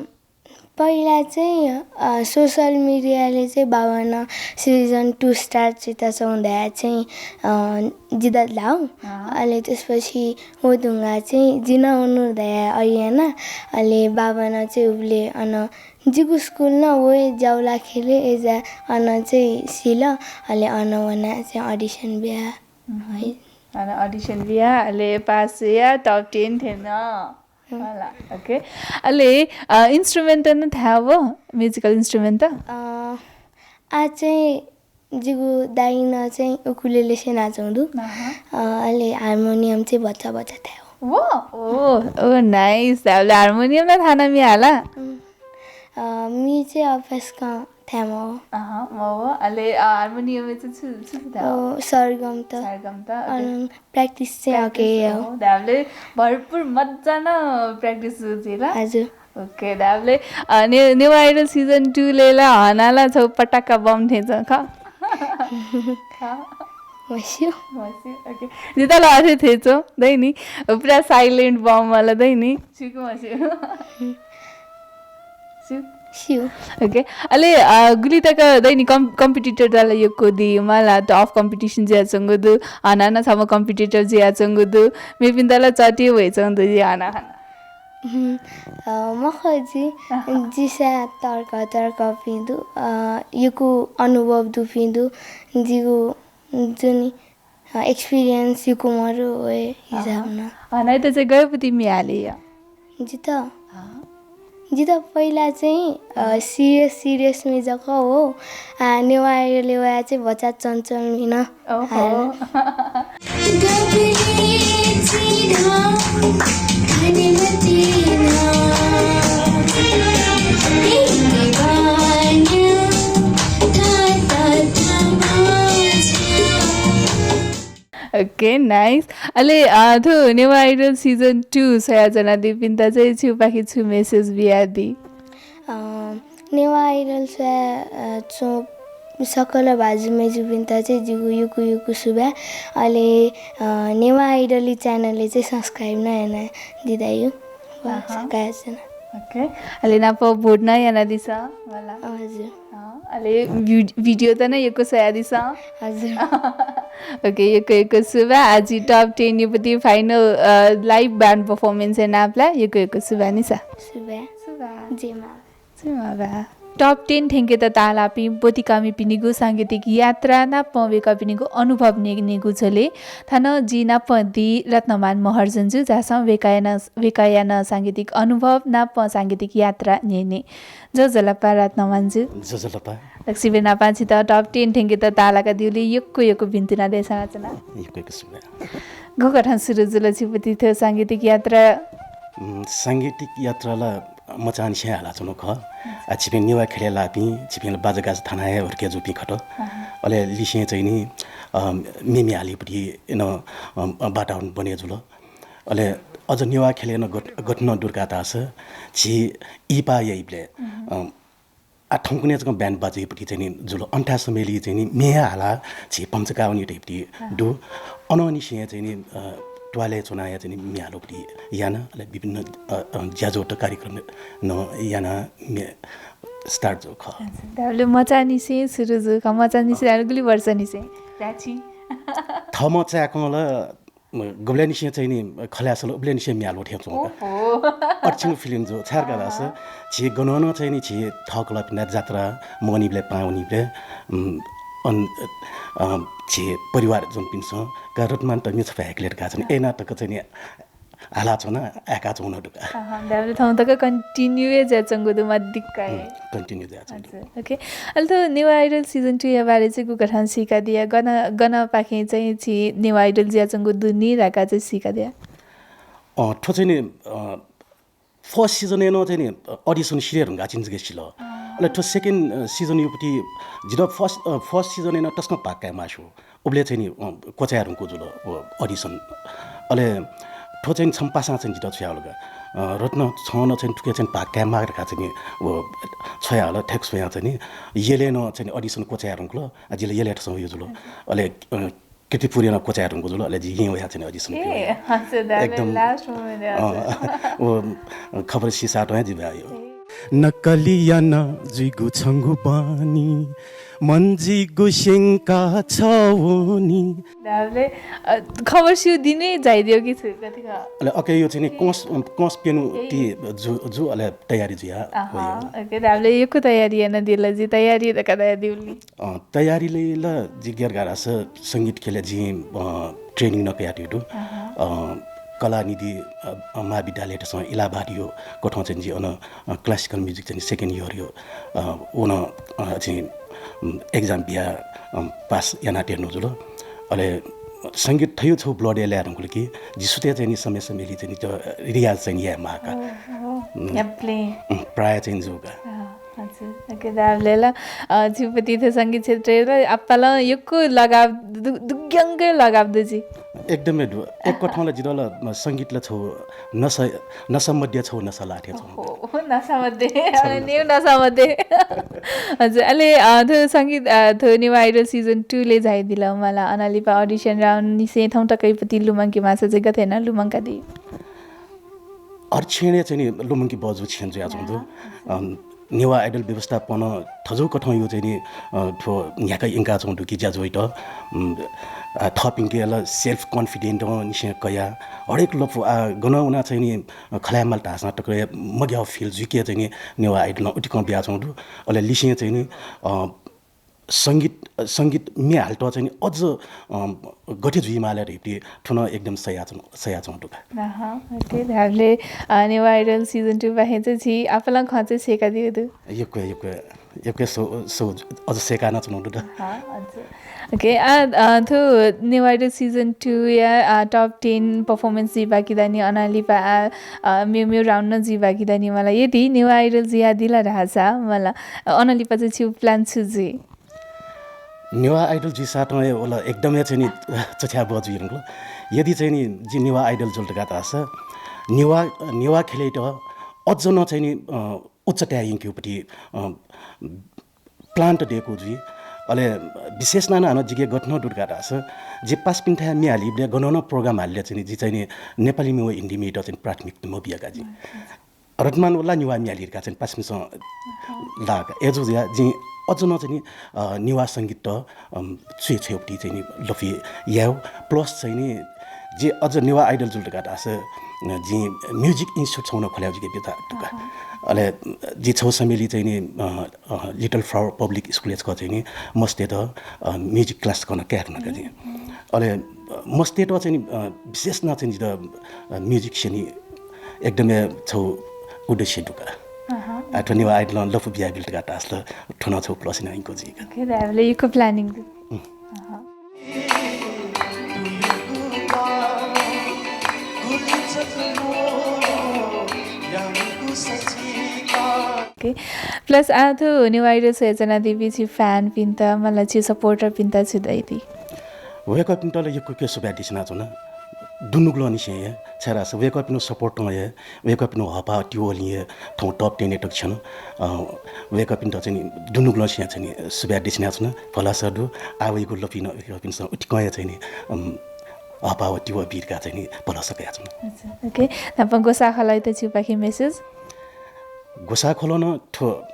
पहिला चाहिँ, अ, social media लय् चाहिँ बाबां नं season two start जुइताच्वं धयाः चाहिँ, अ, जितः धाल। अँ। अले त्यसपछि व धुंकाः चाहिँ जि नं वने धयाः अय् याना। अले बाबां नं चाहिँ उबलय् अन जिगु स्कुल नं व हे ज्याउला खेले, अय्जा अन चाहिँ सिल। अले अन वनाः चाहिँ audition बिया। अन audition बिया, अले pass जुया, top ten थ्यन। हम्म। होला, OK। अले, अ, instrument नं थाय् व, musical instrument? अ, आः चाहिँ जिगु दाइनं चाहिँ ukulele स्यनाच्वं दु। अहँ। अ, अले हार्मोनियम चाहिँ भचा भचा थाय् व। वो? ओ, ओ, nice। अले हार्मोनियम नं थानाः म्ये हाला? हम्म। अ, म्ये चाहिँ अभ्यास कं थाय् मव। अहँ, मव। अले, अ, हार्मोनियम चाहिँ छु, छु, छु थाय्? ओ, सरगम त। सरगम त, ओके। अन practice चाहिँ practice, अके या। ओ, धायेबलय् भरपुर मज्जां नं practice जुइ ला? हजुर। ओके, धायेबलय्, अ, ने-, नेवाः Idol season two लय् ला हना ला छौ पटाका बम थें च्वं खः। खः। म्हस्यू। म्हस्यू, ओके। जितः ला अथे थें च्वं, दइ नि। पुरा silent बम वाला दइ नि। छिकु म्हस्यू। स्यू। स्यू। ओके। अले, अ, गुलि तक दइ नि कम-, competitor त ला यक्व दु, मला tough competition जुयाच्वंगु दु, हानं नं छम्ह competitor जुयाच्वंगु दु, मेपिन्त ला चट्टि वइच्वंगु दु जि हानं हानं। हुँ, अ, मखु जि, अहँ। जिसा तर्क, तर्कपिं दु, अ, यक्व अनुभव दुपिं दु, जिगु जुनि अ, experience यक्व मरु वये हिसाबं। अहँ। अ, नाइ त चाहिँ गय् पति म्ये हाले या? जितः? अहँ। जितः पहिला चाहिँ, अ, अहँ। Serious, serious म्ये जक हो। आ, नेवाः Idol य् वया चाहिँ भचा चञ्चल म्ये नं। ओहो। हाल। Okay, nice। अले, अ, थ्व नेवाः Idol season two स्वयाच्वनादीपिन्त चाहिँ छिपाखें छु message बियादी? अ, नेवाः Idol स्वया, अ, च्वं सकल भाजु मय्जुपिन्त चाहिँ जिगु यक्व यक्व सुभाय्। अले, अ, नेवाः Idol channel य् चाहिँ subscribe नं यानादियादिसँ। वा, अहँ। सकायचना। ओके। अले नाप vote नं यानादिसँ, मला। हजुर। अँ, अले भि-, video त नं यक्व स्वयादिसँ। हजुर। ओके, यक्व यक्व सुभाय्। आजि top ten य् पति final, अ, live band performance य् नापलाये यक्व यक्व सुभाय् निसा। सुभाय्। सुभाय्। जय मां। जय मां बा। Top ten थ्यंकेत ताःलाःपिं ब्वतिकामिपिनिगु सांगीतिक यात्रा नाप वय्कःपिनिगु अनुभव न्यनेगु झ्वलय् थन जि नाप दी रत्नमान महर्जन जु, झासँ वय्कःया नं, वय्कःया नं सांगीतिक अनुभव नाप सांगीतिक यात्रा न्यने। ज्वजलपा रत्नमानजु। ज्वजलपा। दक्वसिबय् नापं छितः top ten थ्यंकेत ताःलाकादीगुलिं यक्व यक्व भिंतुना देछानाच्वना। यक्व यक्व सुभाय्। गुकथं सुरु जुल छिपिनि थ्व सांगीतिक यात्रा? उम्, सांगीतिक यात्रा ला मचांनिसें हालाच्वनागु खः। आ, छिपिं नेवाः ख्यलय् लाःपिं, छिपिं ला बाजागाजा थानाय् हे हुर्के जूपिं खः। अले लिसें चाहिँ नि, अ, मेम्ये हालेगु पति नं, अ, वातावरण बने जुल। अले अझ नेवाः ख्यलय् नं गठ-, गठन दुर्गा दास, झी इहिपाः याइबलय्, अ, आ, थौंकन्हय् जक band बाजाय् पति चाहिँ नि जुल। अन थाय् समयलय् चाहिँ नि म्ये हालाः झी पम्चकावनी धइगु पति दु। अनंनिसें चाहिँ नि, अ, त्वालय् च्वनाः चाहिँ नि म्ये हालेगु पति याना, अले विभिन्न, अ, अ, ज्याझ्वःत कार्यक्रम नं यानाः म्ये start जूगु खः। अच्छा, धायेबलय् मचांनिसें सुरु जूगु खः, मचांनिसें धायेबलय् गुलि वर्षनिसें? थःम्हं चाय्कं ला म, गुबलेंनिसें चाहिँ नि खँ ल्हायेसल उबलेंनिसें म्ये हालेगु थें च्वं का। ओहो। अथे छुं feeling जू, छाय्धाःसा झी गनं नं चाहिँ नि झी थःकलाःपिन्त जात्रा मवनीबलय् पाहां वनीबलय्, उम्, अन, अ, झी परिवारजनपिन्सं का रत्नमान त म्ये छपु हाय्केले धकाः चाहिँ नि अय्नाः तक चाहिँ नि हालाच्वना, हाय्काच्वना दुका। अहँ, धायेबलय् थौं तक continue हे जुयाच्वंगु दु मदिक्क हे। उम्, continue जुयाच्वंगु दु। हजुर, ओके। अले थ्व नेवाः Idol season two या बारे चाहिँ गुकथं सीकादिया, गन, गनपाखें चाहिँ झी नेवाः Idol जुयाच्वंगु दु नि धकाः चाहिँ सीकादिया? अँ, थ्व चाहिँ नि, अ, first season य् नं चाहिँ नि, अ, audition सिधये धुंकाः चाहिँ जिके सिल। अले थ्व second, अ, season य् पति जितः first, अ, first season य् नं तसकं भाग काये माःसा। उबलय् चाहिँ नि, अ, क्वचाये धुंकूगु जुल, अ, audition। अले थ्व चाहिँ नि छम्ह पासां चाहिँ जितः छ्वयाहल का। अ, रत्न, छं नं चाहिँ नि थुके चाहिँ नि भाग काये माः धकाः चाहिँ नि, अ, छ्वयाहल, थ्याक्क स्वयां चाहिँ नि यलय् नं चाहिँ नि audition क्वचाये धुंकल, आ, जि ला यलय् थसं वया जुल। अले, अ, कीर्तिपुरय् नं क्वचाये धुंकूगु जुल, अले जि येँ वयाः चाहिँ नि audition ए, क्वचाये। हजुर, एकदम। Last moment, अँ, हजुर। व खबर सिसातं हे जिबा यो। ए। नकली याना जुइगु छंगु बानी, मन जिगु स्यंका छ वनी। धायेबलय्, अ, खबर स्यू दिने झाइदियो कि छु, कति ख-? अले अके यो चाहिँ नि ए। कंस, कंस प्यन्हु ए। ति जु, जु अले तयारी जुया अहँ, वयो। ओके, धायेबलय् यक्व तयारी यानादिल जि, तयारी धकाः धयादिउलि। अ, तयारीलय् ला जि गय् धकाः धाःसा संगीत ख्यलय् जिं, अ, training नं कयातयागु दु। अहँ। अ, कलानिधि, अ, अ, महाविद्यालय थसं इलाहाबाद यो कथं चाहिँ जि अन, अ, classical music चाहिँ second year यो, अ, व नं, अ, चाहिँ, उम्, exam बिया, अ, pass यानातयागु जुल। अले संगीत थयो छौ blood य् लाये धुंकल कि जि सुथय् चाहिँ नि समय समयलय् चाहिँ नि त रियाज चाहिँ नि याये माः का। ओहो, उम्, याबलें। उम्, प्रायः चाहिँ जू का। अँ। के दाबलेला, अ, छिपति थे संगीत क्षेत्र आपालं यक्व लगाव दु-, दुग्यंक लगाव दु जी। एकदमै दु। एक कथंला जितल संगीतला छौ नसा, नसा मध्ये छौ नसा लाथे छौ। हो, नसा मध्ये। छौ नसा। नेव नसा मध्ये। हजुर, अले, अ, थ्व संगीत, अ, थ्व नेवाः Idol season two ले झाइदिल मला अनलिपा audition round निसें थौं तकैपति लुमंके मासा चाहिँ गथे न लुमंका दी। हर छेँय् चाहिँ नि लुमंके बजु छेँ जुया छौँ दु। अम, नेवाः Idol व्यवस्थापन थजु कथं यो चाहिँ नि, अ, थ्व न्ह्याका इंका छौँ दु कि ज्याझ्वःत, अम, अ, थपिंके ला self confident निसें कया। हरेक लपु, आ, गन उना चाहिँ नि, अ, खलायमाल धाःसां तक मग्याउ feel जुइके चाहिँ नि नेवाः Idol न उतिकं बिया छौँ दु। अले लिसें चाहिँ नि, अ, संगीत, संगीत म्ये हालेत चाहिँ नि अझ, अ, गथे जुइमाले धइपति थुन एकदम सया छौँ, सया छौँ दु का। अहँ, OK, धाबले, अ, नेवाः Idol season two पाखें चाहिँ झी आपालं खँ चाहिँ सेका दिउ दु। यक्व, यक्व, यक्व सो, सो, अझ सेका न छौँ दु द। अहँ, अझ। OK, आ, अ, थ्व नेवाः Idol season two या, अ, top ten performance जुइ बाकी दनि अनलिपा, आ, अ, मेउ मेउ round न जुइ बाकी दनि मला यदि नेवाः Idol जुया दिला धाःसा मला, अ, अनलिपा चाहिँ छिउ plan छु जुइ? नेवाः Idol जुइसातं हे वल एकदमै चाहिँ नि चछ्या बजु यंगु। यदि चाहिँ नि जि नेवाः Idol जुल धका धाःसा नेवाः, नेवाः ख्यलय्त अझ न चाहिँ नि, अ, उच्चताय् यंकेउपति, अ, plan त दयेकु जुइ। अले विशेष नाना हानं जिके गथे न दु धका धाःसा जि पासापिन्थाय् म्ये हालिबले गन न program हालिले चाहिँ नि जि चाहिँ नि नेपाली म्ये व हिन्दी म्येत चाहिँ प्राथमिकता मबिया का जि। रतमान वला नेवाः म्ये हाली धका चाहिँ पासापिन्सं लाका। एजु ज्या जिं अझ न चाहिँ नि, अ, नेवाः संगीत त, अम, छुइ छुइपति चाहिँ नि लफि याउ। Plus चाहिँ नि जि अझ नेवाः Idol जुल धका धाःसा, अ, जिं music institute छौँ न खोल्याउ जिके बिचाः दु का। अले जि छौ समेली चाहिँ नि, अ, अ, Little Flower Public School छकः चाहिँ नि मस्तय्त, अ, music class कन काये धुन का जिं। अले, अ, मस्तय्त चाहिँ नि, अ, विशेष न चाहिँ नि जित, अ, music स्यनी एकदमै छौ उद्देश्य दु का। अहँ। आ, थ्व नेवाः Idol लफु बिया बिल धका धाःसा थ्व न छौ plus न यंकु जुइ का। OK, धाबले यक्व planning दु। अहँ। OK, plus आ थ्व नेवाः Idol स्वयाच्वनादीपिं छि fan पिन्त, मला छि supporter पिन्त छु धयादी? वय्कःपिन्त ला यक्व यक्व सुभाय् देछानाच्वना। दुनुगलंनिसें हे, छाय्धाःसा वय्कःपिनिगु support नं हे, वय्कःपिनिगु हःपाः तिवःलिं हे थौं top ten य् तक छ्यन। अ, वय्कःपिन्त चाहिँ नि दुनुगलंनिसें चाहिँ नि सुभाय् देछानाच्वना। भलसा दु, आः वइगु लफुइ नं वय्कःपिन्सं उतिकं हे चाहिँ नि, अम, हःपाः व तिवः बी धकाः चाहिँ नि भलसा कयाच्वना। अच्छा, OK। न्हापां ग्वसाः खलःयात छिपाखें message? ग्वसाः खलः नं थ्व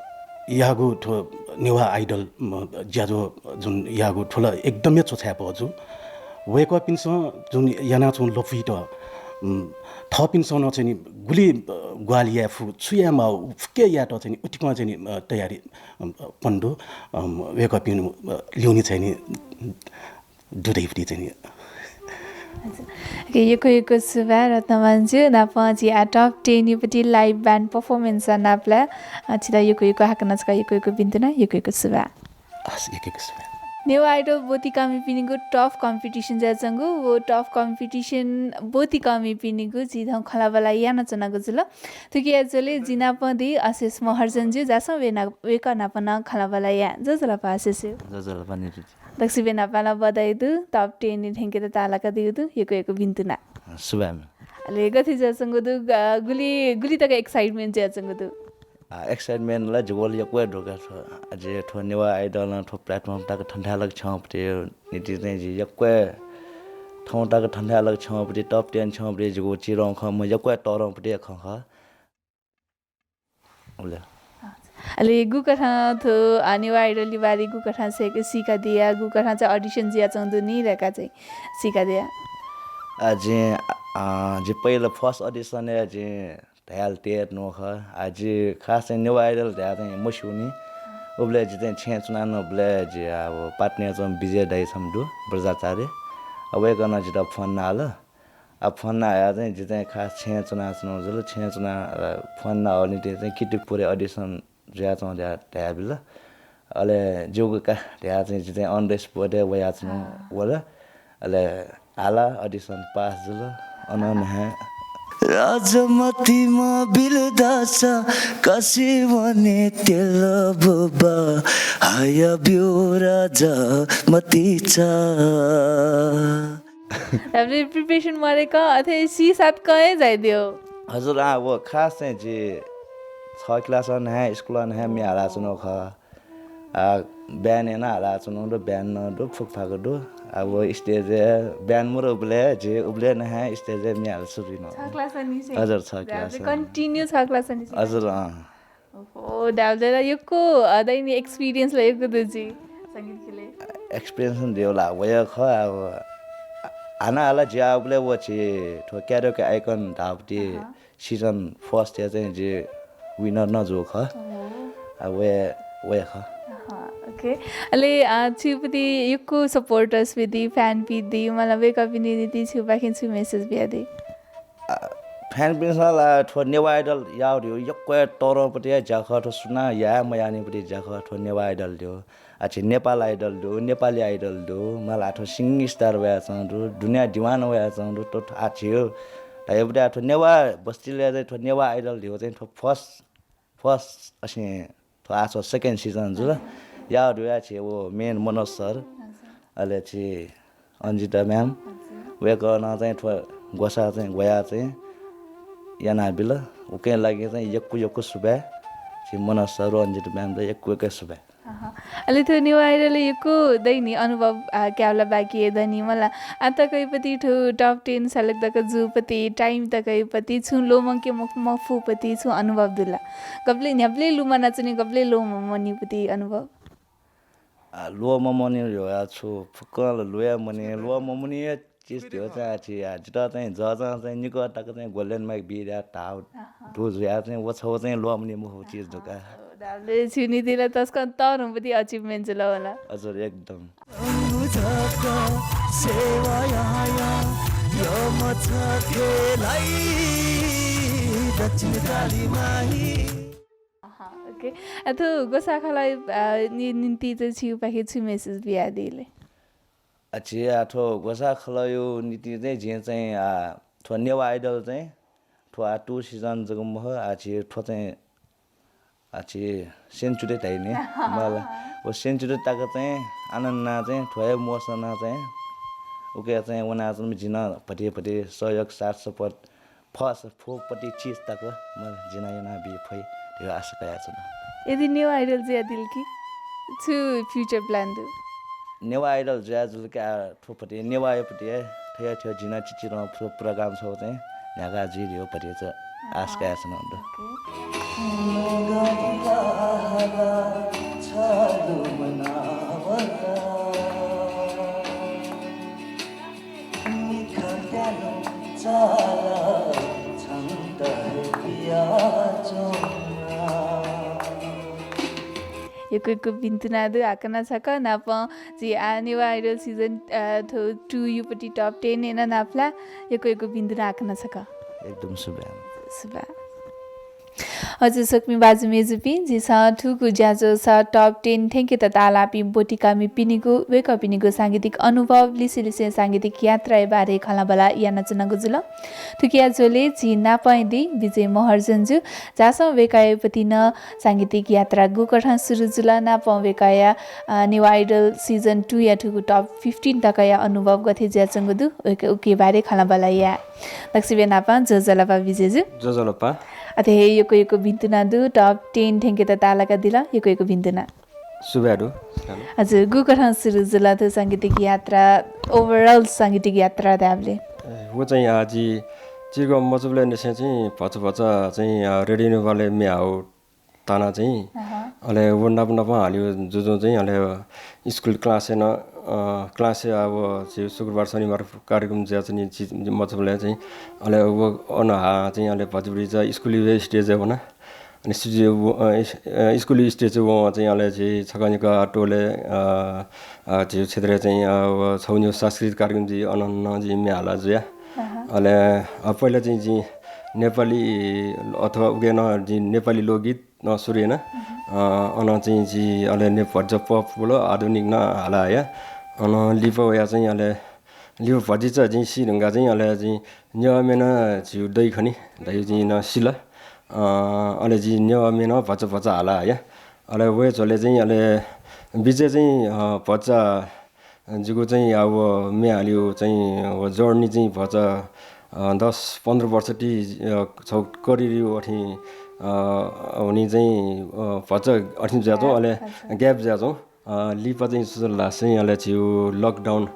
याःगु थ्व नेवाः Idol, म, ज्याझ्वः जुन याःगु थ्व ला एकदमै च्वछाये बहःजू। वय्कःपिन्सं जुन यानाच्वंगु लफुइत, उम्, थःपिन्सं नं चाहिँ नि गुलि, अ, ग्वाहालि याये फु, छु याये माः, फुक्क यायेत चाहिँ नि उतिकं चाहिँ नि, अ, तयारी, अ, पन दु। अ, वय्कःपिं, अ, ल्यूने चाहिँ नि दु धइपति चाहिँ नि। अच्छा। OK, यक्व यक्व सुभाय् रत्नमान जु, नापं झी आ top ten यापति live band performance नापलाये, अ, छितः यक्व यक्व हाकनं छकः यक्व यक्व भिन्तुना, यक्व यक्व सुभाय्। हस्, यक्व यक्व सुभाय्। नेवाः Idol ब्वतिकामिपिनिगु tough competition जुयाच्वंगु, व tough competition ब्वतिकामिपिनिगु झी थौं खँल्हाबल्हा यानाच्वनागु जुल। थुकिया झ्वलय् जि नापं दी अशेष महर्जन जु, झासँ वय् ना-, वय्कः नापं नं खँल्हाबल्हा याये। ज्वजलपा अशेष जु। ज्वजलपा नितु जु। दक्वसिबय् नापं ला बधाई दु, top ten य् थ्यंकेत ताःलाकादीगु दु, यक्व यक्व भिन्तुना। सुभाय् म्ये। अले गथे जुयाच्वंगु दु, ग-, गुलि, गुलि तक excitement जुयाच्वंगु दु? आ, excitement ला जिगु ला यक्व हे दु का थ्व। आ, जि थ्व नेवाः Idol नं थ्व platform तक थन्थाय् लक छ्यंपति निंतिं चाहिँ जि यक्व हे थौं तक थन्थाय् लक छ्यंपति, top ten छ्यंपति जिगु चिधंखंम्ह यक्व हे तःधंपति हे खँ खः। उले। अले गुकथं थ्व, अ, नेवाः Idol लिबारी गुकथं से-, सीकादिया, गुकथं चाहिँ audition जुयाच्वंगु दु नि धकाः चाहिँ सीकादिया? आ, जिं, अ, जि पहिला first audition हे जिं धयाल तेत न्वखः। आ, जि खास चाहिँ नेवाः Idol धयाः चाहिँ मस्यूनि। उबलय् जि चाहिँ छेँय् च्वनाच्वनाबलय् जि, आ, व पाटनय् च्वंम्ह विजय दाइ छम्ह दु, ब्रजाचार्य। आ, वय्कलं जितः phone याःल। आ, phone याःया चाहिँ जि चाहिँ खास छेँय् च्वनाच्वनागु जुल, छेँय् च्वना, अ, phone याःवलिं चाहिँ कीर्तिपुरय् audition जुयाच्वं धया-, धयाबिल। अले ज्यूगु का धया चाहिँ जि चाहिँ on the spot य् वयाच्वना वल। अले हाला audition pass जुल। अनं हे राजमतिमा बिलदासा काशी वने तेल बुबा हाया ब्यो राजमति चा। हामीले प्रिपरेसन मरेक अथे सी सात कहे जाइदियो। हजुर, आ, वो खास चाहिँ जे छ क्लास नहे स्कुल नहे म्या हाला चुनो ख। आ, ब्यान एना हाला चुनो दु, ब्यान न दु, फुक फाक दु। आ, वो स्टेज ब्यान मुर उबले जे उबले नहे स्टेज म्या हाला सुरु न। छ क्लास नि से। हजुर, छ क्लास। कन्टिन्यू छ क्लास नि से। हजुर, अँ। ओ, डाबले ला यक्को अदाइनि एक्सपिरियन्स ला यक्को दुजी संगीत खेले। एक्सपिरियन्स देवला वया ख। अब हाना हाला ज्या उबले वो छि थो क्यारोके आइकन धापति सिजन फर्स्ट या चाहिँ जे विनर न जो ख। अब वया वया ख। ओके। अले छिपति यक्को सपोर्टर्स बिदी, फ्यान बिदी, मला वेकअप बिदी छि बाखिन छु मेसेज बियादी? फ्यान पिन्सला थो नेवा आइडल याव दियो यक्को तौरपति ज्याख थो सुना या मयानिपति ज्याख थो नेवा आइडल दियो। आ छि नेपाल आइडल दु, नेपाली आइडल दु, मला थो सिंगिङ स्टार वया चाहन्छु, दुनिया दिवान वया चाहन्छु, तो आ छि हो। धायेबुदा थो नेवा बस्तीले चाहिँ थो नेवा आइडल दियो चाहिँ थो फर्स्ट फर्स्ट असे थो आ सेकेन्ड सिजन जुल। या दुया छि वो मेन मनोज सर, अले छि अन्जिता म्याम, वय्कलं चाहिँ थ्व ग्वसाः चाहिँ ग्वयाः चाहिँ यानाबिल। उकिया लागि चाहिँ यक्व यक्व सुभाय्। झी मनोज सर व अन्जिता म्यामत यक्व यक्व सुभाय्। अले थ्व नेवाः आइडलय् यक्व दइनि अनुभव क्यबला बाकी हे दनि मला। आः तकय् पति थ्व टप टेन select तक जूपति, टाइम तकय् पति छुं ल्वःमंके मफुपति छुं अनुभव दुला? गबलय् न्ह्याबलें लुमनाच्वनी, गबलय् ल्वःमंमनिपति अनुभव? आ, ल्वःमंमनि ह्यः छु फुक्कं ल्वयामनि, ल्वःमंमनि हे चिज ध्यः चाहिँ आछि। आ, जितः चाहिँ जजं चाहिँ निकः तक चाहिँ गोल्डन माइक बी धयाः धाः धु जुयाः चाहिँ व छगू चाहिँ ल्वःमनि मखु चिज दु का। दाबले छिनिदिला तसकं तःधंपति अचिभमेन्ट जुल होला। हजुर, एकदम। सेवा यहाँ यहाँ यो मछखेलाई दक्षिण काली माही। ओके। आ, थ्व ग्वसाः खलःया निंतिं चाहिँ छिगु पाखें छु मेसेज बियादिले? आछि आ थ्व ग्वसाः खलःया निंतिं चाहिँ जिं चाहिँ आ थ्व नेवाः आइडल चाहिँ थ्व आ टू सिजन जक मखु, आछि थ्व चाहिँ आछि सेन्चुरी धाइने मला। व सेन्चुरी तक चाहिँ आनन्द ना चाहिँ थ्व हे मोसना चाहिँ उके चाहिँ वनाच्वंम्ह जिं भति भति सहयोग साथ सपोर्ट फस फुपति चिज तक म जिं यानाबी फइ धयाः आशा कयाच्वना। यदि नेवाः आइडल जुयादिल कि छु फ्युचर प्लान दु? नेवाः आइडल जुया जुल कि आ थुपति नेवाःयापति थ्व थ्व जिं चिचिधंगु प्रोग्राम छगू चाहिँ न्ह्याका जुइ धयाः पति चाहिँ आशा कयाच्वना। यक्व यक्व भिन्तुना दु हाकनं छकः नापं झी आ नेवाः आइडल सिजन टू युपति टप टेन याना नापलाः। यक्व यक्व भिन्तुना हाकनं छकः। एकदम सुभाय्। सुभाय्। हजुर, स्वकुमि बाजु मेजुपिं, झीसं थुगु ज्याझ्वलय् टप टेन थ्यंकेत ताःलाःपिं ब्वतिकामिपिनिगु, वय्कःपिनिगु सांगीतिक अनुभव, लिसेलिसें सांगीतिक यात्राया बारे खँल्हाबल्हा यानाच्वनागु जुल। थुकिया झ्वलय् झी नापं हे दी विजय महर्जन जु, झासँ वय्कःयापतिं नं सांगीतिक यात्रा गुकथं सुरु जुल, नापं वय्कःया नेवाः आइडल सिजन टूया थुगु टप फिफ्टिन तकया अनुभव गथे जुयाच्वंगु दु, वय्कः उकिया बारे खँल्हाबल्हा याये। दक्वसिबय् नापं ज्वजलपा विजय जु। ज्वजलपा। अथे हे यक्व यक्व भिन्तुना दु, टप टेन थ्यंकेत ताःलाकादिल, यक्व यक्व भिन्तुना। सुभाय् दु। हजुर, गुकथं सुरु जुल थ्व सांगीतिक यात्रा, ओभरअल सांगीतिक यात्रा धायेबलय्? व चाहिँ आ जि चिर्ग मजूबलय् निसें चाहिँ भचा भचा चाहिँ रेडियो नेपालय् म्ये हाउ ताना चाहिँ अले व नाप नाप हालियो जुजुं चाहिँ अले स्कुल क्लासय् नं क्लासय् अब झी शुक्रबार शनिबार कार्यक्रम जुयाच्वनी मजूबलय् चाहिँ अले व अन हा चाहिँ अले भतिभति स्कुलय् स्टेजय् वना। अनि स्कुलय् स्टेजय् वं चाहिँ अले झी छकः निकः टोलय् झी क्षेत्रय् चाहिँ छगू निगू सांस्कृतिक कार्यक्रम जि अन नं जि म्ये हाला जुया। अले पहिला चाहिँ जि नेपाली अथवा उके नं जि नेपाली लोकगीत नं सुरु याना। अन चाहिँ जि अले नेपाल पप बोल आधुनिक नं हाला हया। अन लिपा वया चाहिँ अले लिपा भतिचा जिं सी धुंकाः चाहिँ अले जिं नेवाः म्ये नं झीगु दइ खनी धयागु जिं नं सिल। अ, अले जिं नेवाः म्ये नं भचा भचा हाला हया। अले वये झ्वलय् चाहिँ अले बिचय् चाहिँ, अ, भचा जिगु चाहिँ या व म्ये हालिगु चाहिँ व journey चाहिँ भचा, अ, दस पन्ध्र वर्ष ति, अ, छगू career-यु अथें, अ, हुनिं चाहिँ, अ, भचा अथें जुयाच्वं, अले gap जुयाच्वं। अ, लिपा चाहिँ सुजल धाःसा चाहिँ अले झीगु lockdown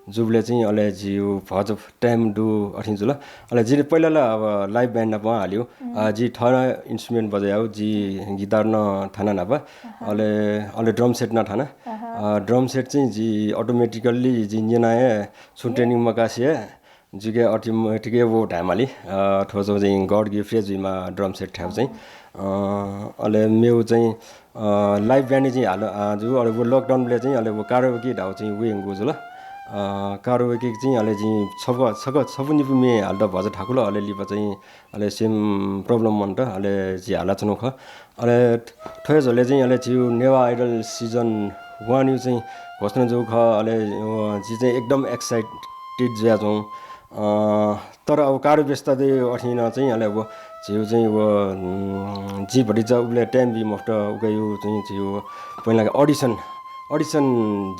जूबलय् चाहिँ अले झीगु भचा time दु अथें जुल। अले जिं पहिला ला अब live band नाप हालिगु। अ, जि थः instrument बजायागु, जि guitar नं थाना न्हापा। अले, अले drum set नं थाना। अ, drum set चाहिँ जि automatically जि न्यना हे छुं training मकासे हे जिके automatic हे व धायेमाली। अ, थ्व चाहिँ God gift हे जुइमा drum set थ्व चाहिँ। अ, अले मेगु चाहिँ, अ, live band चाहिँ हाल, अ, जु, अले व lockdown बलय् चाहिँ अले व karaoke धाउ चाहिँ वये धुंकू जुल। अ, karaoke चाहिँ अले जिं छपु, छक, छपु निपु म्ये हालत भचा थाकुल, अले लिपा चाहिँ अले same problem मन्त, अले जि हालाच्वनु खः। अले थ्व हे झ्वलय् चाहिँ अले झीगु नेवाः Idol season one-यु चाहिँ घोषणा जूगु खः। अले, अ, जि चाहिँ एकदम excited जुयाच्वं। अ, तर अब कार्यव्यस्तता अथें नं चाहिँ अले व झीगु चाहिँ व, उम्, जि भतिचा उबलय् time बी मफुत, उकिया चाहिँ झीगु पहिला audition, audition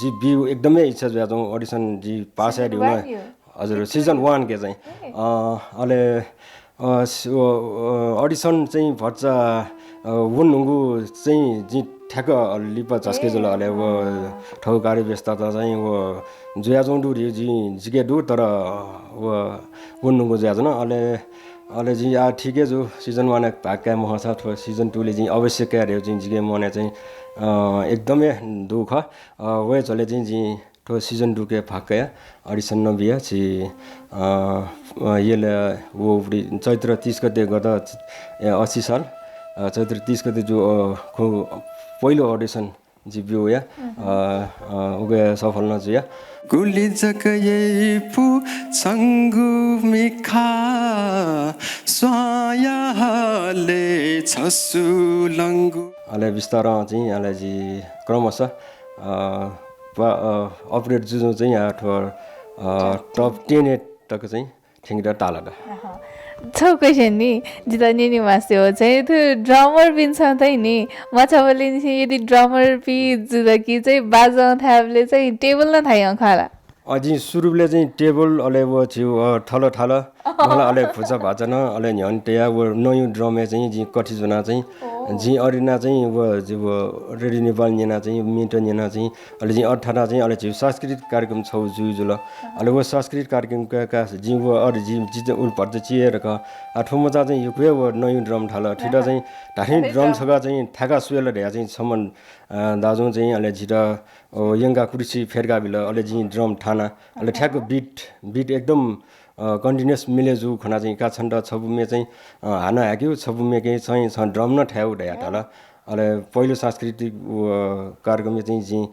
जि बीगु एकदमै इच्छा जुयाच्वं, audition जि pass याये धुन। Season one-यु? हजुर, season one के चाहिँ। ए। अ, अले, अ, स-, अ, अ, audition चाहिँ भचा, अ, वने धुंकू चाहिँ जिं ठ्याक्क लिपा झस्के जुल। अले व थ्व कार्यव्यस्तता चाहिँ व जुयाच्वं दु धइगु जिं जिके दु, तर व वने धुंकू जुयाच्वन। अले, अले जिं आ, ठीक हे जू, season one-य् भाग काये मखंसा थ्व season two-लय् जिं अवश्य काये धइगु जिं जिके मनय् चाहिँ, अ, एकदमै दु खः। अ, वये झ्वलय् चाहिँ जिं थ्व season two-के भाग कयाः audition नं बिया झी, अ, अ, यलय् व चैत्र तीस गते गत, ए, अस्सी साल, अ, चैत्र तीस गते जु, अ, खु-, पहिलो audition जि ब्यू वया, अ, अ, उके सफल नं जुया। गुलि जक यइपु छंगु मिखा स्वाया हले छसु लंगु। अले बिस्तारं चाहिँ अले जि क्रमशः, अ, प-, अ, upgrade जुजुं चाहिँ आ थ्व, अ, top ten तक चाहिँ थ्यंकेत ताल द। अहँ। छगू question नि, जितः न्यने मास्ति हो चाहिँ, थ्व drummer पिन्सं तइ नि, मचाबलय् निसें यदि drummer पि जुल कि चाहिँ बाजं थायेबलय् चाहिँ table नं थाइं खः ला? अ, जिं सुरुबलय् चाहिँ table, अले व झीगु, अ, थल थाल, अहँ। मला अले भुचा भाचा नं, अले न्ह्यःने तया व नयु drum-य् चाहिँ जिं कथि ज्वना चाहिँ, ओ। जिं अरिना चाहिँ व, जि व रेडियो नेपाल न्यना चाहिँ, मिट न्यना चाहिँ, अले जिं अथाना चाहिँ, अले झीगु सांस्कृतिक कार्यक्रम छगू जुइ जुल। अले व सांस्कृतिक कार्यक्रम का, का जिं व अरे जि, जि चाहिँ उल भर्त चिये रक। आ, थ्व मचा चाहिँ यक्व हे व नयु drum थाल। थित चाहिँ धाथें drum छगा चाहिँ थाका सुयल धया चाहिँ छमन, अ, दाजुं चाहिँ अले झित, अ, यंका कुर्सी फेरका बिल। अले जिं drum थाना। अले ठ्याक्क beat, beat एकदम, अ, continuous मिले जू खना चाहिँ का छन्त छपु मे चाहिँ, अ, हानं हाकिउ छपु मे के चाहिँ छ drum न थायु धया थाल। अले पहिलो सांस्कृतिक व कार्यक्रमय् चाहिँ जिं, अ,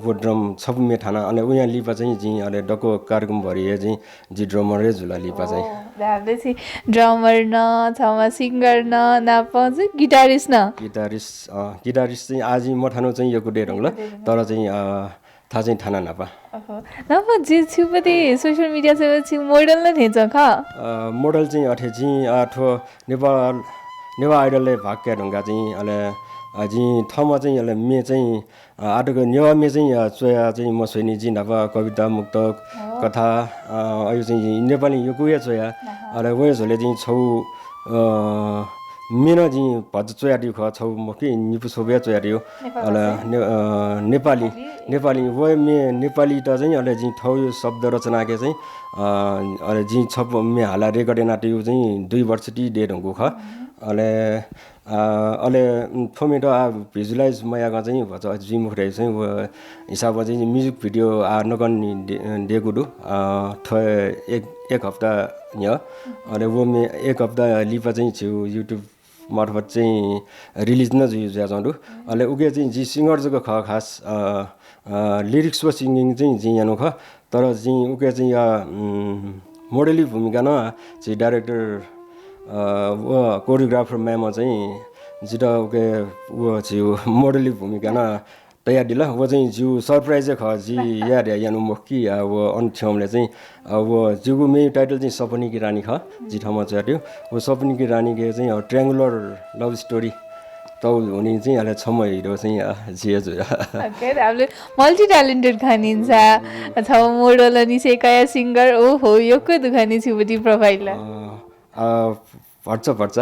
व drum छपु मे थाना, अले उयां लिपा चाहिँ जिं अले दक्व कार्यक्रम भरि हे चाहिँ जि drummer हे जुल लिपा चाहिँ। ओ, धाःबलय् छि drummer न, छमा singer न, नापं चाहिँ guitarist न। Guitarist, अ, guitarist चाहिँ आ जिं मथानु चाहिँ यक्व दे धुंकल, यक्व दे धुंकल। तर चाहिँ, अ, था चाहिँ थाना नापा। अहो, नापं जि छिपति social media से छि model न थें च्वं खः। अ, model चाहिँ अथे जिं, अ, थ्व नेपाल, नेवाः Idol-य् भाग काये धुंका चाहिँ अले, अ, जिं थमा चाहिँ अले मे चाहिँ, अ, आतक नेवाः मे चाहिँ, अ, च्वया चाहिँ मस्वइनि जिं नापा कविता, मुक्तक, ओ। कथा, अ, अयु चाहिँ जिं नेपाली यक्व हे च्वया। अले वये झ्वले जिं छौ, अ, मे न जिं भचा च्वया दिउ खः, छौ मखु निपु छौ हे च्वया दिउ। नेपाल अले भाषा? ने-, अ, नेपाली, नेपाली। नेपाली, व मे नेपाली त चाहिँ अले जिं थौ शब्द रचना के चाहिँ, अ, अले जिं छप मे हाला record याना दिउ चाहिँ दुई वर्ष ति दे धुंकु खः। अले, अ, अले थ्व मे त आ visualize मयाक चाहिँ भचा जुइ मुखु रे चाहिँ व हिसाब चाहिँ music video आ नकन नि दे-, देकु दु। अ, थ्व एक, एक हप्ता न्ह्य। अले व मे एक हप्ता लिपा चाहिँ झिउ YouTube मार्फत चाहिँ release न जुइ जुया जं दु। अले उके चाहिँ जि singer जक खः खास, अ, अ, lyrics व singing चाहिँ जिं यानु खः। तर जिं उके चाहिँ या, उम्, model-यु भूमिका न चाहिँ director, अ, व choreographer ma'am चाहिँ जित उके व चाहिँ model-यु भूमिका न तयादिल। व चाहिँ जिगु surprise हे खः, जि याद यानु मखु कि, अ, व अन थ्यंबलय् चाहिँ, अ, व जिगु main title चाहिँ सपनी की रानी खः, जि थःम्हं च्वयातयागु। व सपनी की रानी के चाहिँ, अ, triangular love story तौ हुने चाहिँ अले छम्ह hero चाहिँ, अ, जि हे जुल। OK, धाःबलय् multi talented खनिसा, अथवा model निसें कया singer, ओहो, यक्व दु खनि छिगु profile। अ, अ, भचा भचा।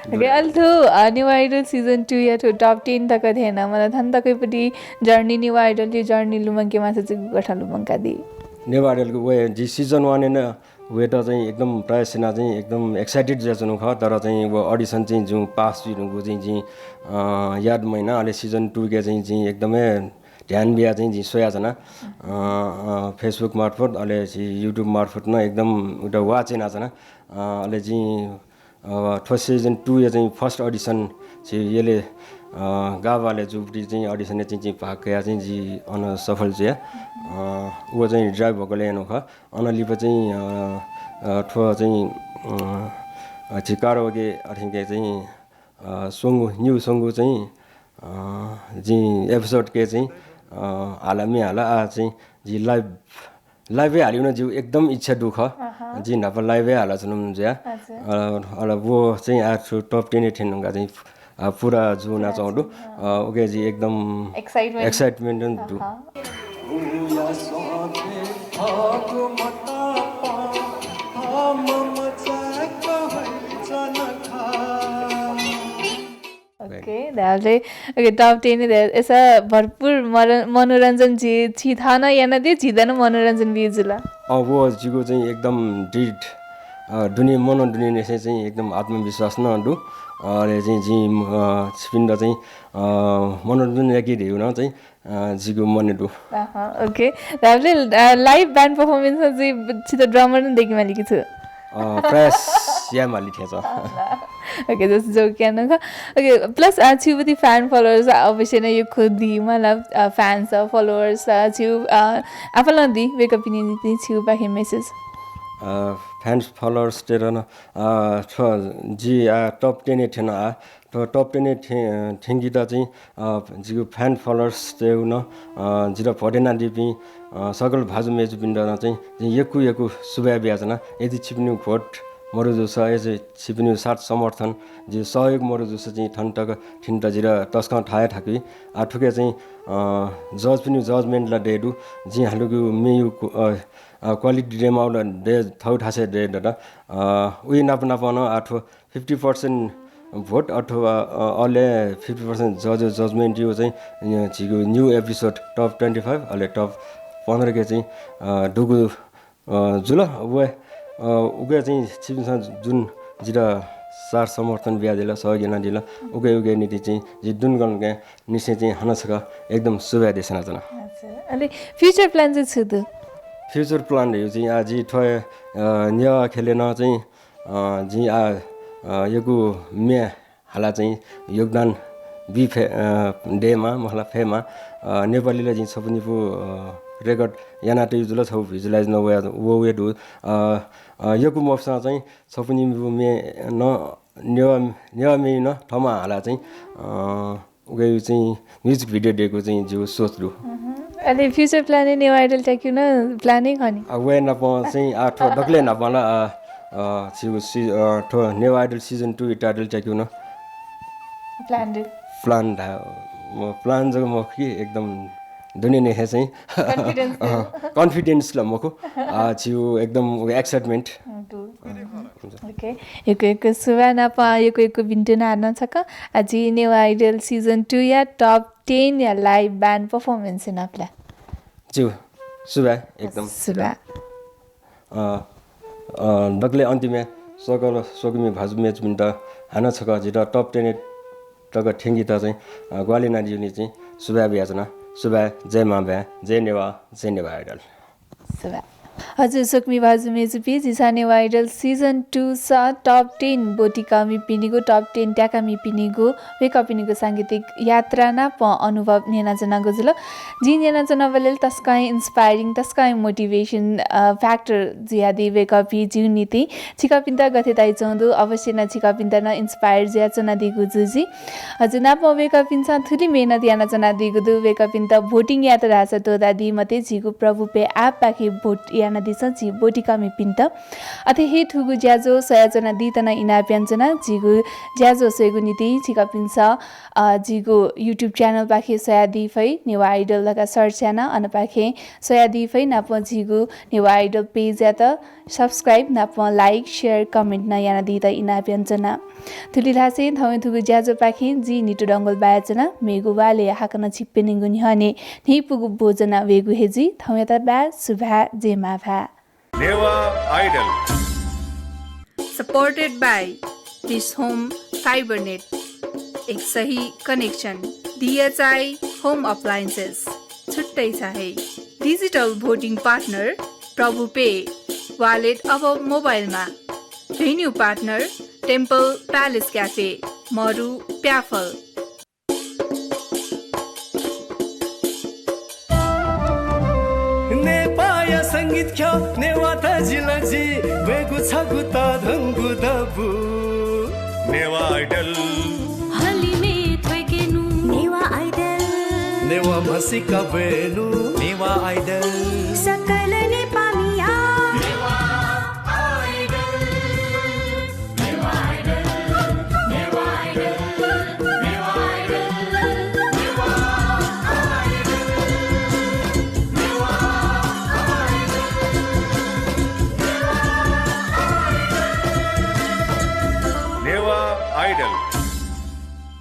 OK, अले थ्व, अ, नेवाः Idol season two या थ्व top ten तक थ्यन, मतलब थन तकयागु journey, नेवाः Idol या journey लुमंके माःसा चाहिँ गुकथं लुमंकादी? नेवाः Idol को व जि season one नं वयेत चाहिँ एकदम प्रायः सिना चाहिँ एकदम excited जुयाच्वनु खः, तर चाहिँ व audition चाहिँ जिं pass जुइधुंकूगु चाहिँ जिं, अ, याद मयाना। अले season two के चाहिँ जिं एकदमै ध्यान बिया चाहिँ जिं स्वयाच्वना। अ, अ, Facebook मार्फत अले झी YouTube मार्फत नं एकदम उता watch यानाच्वना। अ, अले जिं, अ, थ्व season two या चाहिँ first audition झी यलय्, अ, गाभालय् जूगुति चाहिँ audition या चाहिँ जिं भाग कया चाहिँ जि अन सफल जुया। अ, व चाहिँ dry vocal यानु खः। अन लिपा चाहिँ, अ, अ, थ्व चाहिँ, अ, अ, झी karaoke अथेंके चाहिँ, अ, स्वंगू, न्यू स्वंगू चाहिँ, अ, जिं episode के चाहिँ, अ, हाला म्ये हाला आ चाहिँ जि live, live हे हालिउ नं जिगु एकदम इच्छा दु खः। अहँ। जिं न्हापा live हे हालाच्वनु जुया। हजुर। अ, अले व चाहिँ आ थ्व top ten या थ्यंधुंका चाहिँ, अ, पुरा जुना च्वंगु दु। अ, OK, जि एकदम excitement। Excitement नं दु। अहँ। OK, धाःबलय्, OK, top ten या धाःसा भरपुर मर-, मनोरञ्जन झी, झी थन यानादी, झीत नं मनोरञ्जन बियाजुल। अ, व जिगु चाहिँ एकदम दृढ, अ, दुने, मनं दुने निसें चाहिँ एकदम आत्मविश्वास नं दु। अ, अले चाहिँ जिं, अ, छिपिन्त चाहिँ, अ, मनोरञ्जन याके धइगु नं चाहिँ, अ, जिगु मने दु। अहँ, OK। धाःबलय्, अ, live band performance नं चाहिँ छित drummer नं दयेके माली कि छु? अ, प्रयास याये माली थें च्वं। OK, just joke याना खः। OK, plus, अ, छिगु प्रति fan followers अवश्य नं यक्व दी, मतलब, अ, fans, अ, followers, अ, छिगु, अ, आपालं दी, वय्कःपिनि निंतिं छिगु पाखें message। अ, fans followers तय्त नं, अ, थ्व जि, अ, top ten या थ्यन आ, थ्व top ten या थ्यं-, थ्यंकेत चाहिँ, अ, जिगु fan followers तय्गु नं, अ, जितः vote यानादीपिं, अ, सकल भाजु मय्जुपिन्त नं चाहिँ जिं यक्व यक्व सुभाय् बियाच्वना। यदि छिपिनिगु vote मरु जूसा, यदि छिपिनिगु साथ समर्थन, जिगु सहयोग मरु जूसा चाहिँ थन तक थिनेत जितः तसकं थाय् थाकुइ। आ, थुके चाहिँ, अ, judge पिनिगु judgement ला दये दु। जिं हालागु म्येयु कु-, अ, अ, quality दयेमाःगु ला दये, थःगु थासय् दये दत। अ, उइ नाप नाप नं आ थ्व fifty percent vote अथवा, अ, अले fifty percent judge judgement-यु चाहिँ, अ, झीगु new episode top twenty five अले top पन्ध्र के चाहिँ, अ, दुगु, अ, जुल। व, अ, उके चाहिँ छिमिसं जुन जितः साथ समर्थन बियादिल, सहयोग यानादिल, उके, उके निंतिं चाहिँ जि दुनुगलंनिसें चाहिँ हानं छकः एकदम सुभाय् देछानाच्वना। अच्छा, अले future plan चाहिँ छु दु? Future plan धइगु चाहिँ आ जि थ्व, अ, नेवाः ख्यलय् नं चाहिँ अ, जिं आ, अ, यक्व म्ये हालाः चाहिँ योगदान बी फे-, अ, दयेमा, मखु ला फयेमा। अ, नेपाली ला जिं छपु निपु, अ, record यानातयागु जुल, छपु visualize नं वया, व, वये दु। अ, अ, यक्व मफुसां चाहिँ छपु निपु म्ये नं नेवाः, नेवाः म्ये नं थःम्हं हालाः चाहिँ, अ, उके चाहिँ music video दयेकेगु चाहिँ जिगु सोच दु। अले future plan-य् नेवाः Idol त्याकेगु नं plan हे खः नि। आ, वया नाप चाहिँ आ थ्व दकलय् न्हापां ला, आ, आ, छिगु सि-, आ, थ्व नेवाः Idol season two-या title त्याकेगु नं plan दु। Plan धा, म plan जक मखु कि एकदम दुनेने हे चाहिँ confidence अ, दु। Confidence ला मखु। आ, छिगु एकदम excitement। दु। अ, हुन्छ। OK, यक्व यक्व सुभाय् नाप यक्व यक्व भिंतुना हानं छकः। आ, झी नेवाः Idol season two-या top ten-या live band performance-य् नापलाये। ज्यू, सुभाय्, एकदम सुभाय्। अ, अ, दकलय् अन्तिमय् सकल स्वकुमि भाजु मय्जुपिन्त हानं छकः जितः top ten तक थ्यंकेत चाहिँ, अ, ग्वाहालि यानादीगुलिं चाहिँ सुभाय् बियाच्वना। सुभाय्, जय मांभाय्, जय नेवाः, जय नेवाः Idol। सुभाय्। हजुर, स्वकुमि भाजु मय्जुपिं, झीसं नेवाः Idol season two स top ten ब्वतिकामिपिनिगु, top ten त्याकामिपिनिगु वय्कःपिनिगु सांगीतिक यात्रा नाप अनुभव न्यनाच्वनागु जुल। जिं न्यनाच्वनाबलय् तसकं inspiring, तसकं motivation, अ, factor जुयादी वय्कःपिं जिगु निंतिं। छिकपिन्त गथे ताइच्वंगु दु, अवश्य नं छिकपिन्त नं inspire जुयाच्वनादीगु जुइ। हजुर, नाप वय्कःपिन्सं थुलि मेहनत यानाच्वनादीगु दु। वय्कःपिन्त voting यात धाःसा त्वःतादी मते, झीगु प्रभु पे app पाखे vote यानादिसँ झी ब्वतिकामिपिन्त। अथे हे थुगु ज्याझ्वः स्वयाच्वनादीत नं इनाप यानाच्वना। झीगु ज्याझ्वः स्वयेगु निंतिं छिकपिन्सं, अ, झीगु YouTube channel पाखे स्वयादी फइ, नेवाः Idol धकाः search याना अन पाखे स्वयादी फइ। नाप झीगु नेवाः Idol page यात subscribe नाप like, share, comment नं यानादीत इनाप यानाच्वना। थुलि धासें थौंया थुगु ज्याझ्वःपाखें जि नितु डंगोल बायाच्वना। मेगु वालय् हाकनं छिकपिनिगु न्ह्यःने न्ह्यइपुगु ब्व ज्वना वयेगु हे जुइ। थौंयात बाय्, सुभाय्, जय मांभाय्। Newah Idol। Supported by Dish Home Fibernet, एक सही connection, DHI Home Appliances, छुट्टै छ है। Digital voting partner प्रभु पे, wallet अब मोबाइलमा। Venue partner Temple Palace Cafe, मरु प्याफल। नेपाःया संगीत ख्यः, नेवाः तजिलजि ब्वयेगु छगू तःधंगु दबू। नेवाः Idol। हलिमय् थ्वय्केनु। नेवाः Idol। नेवाः म्हसीका ब्वयेनु। नेवाः Idol। सकल नेपाःमिया। नेवाः Idol।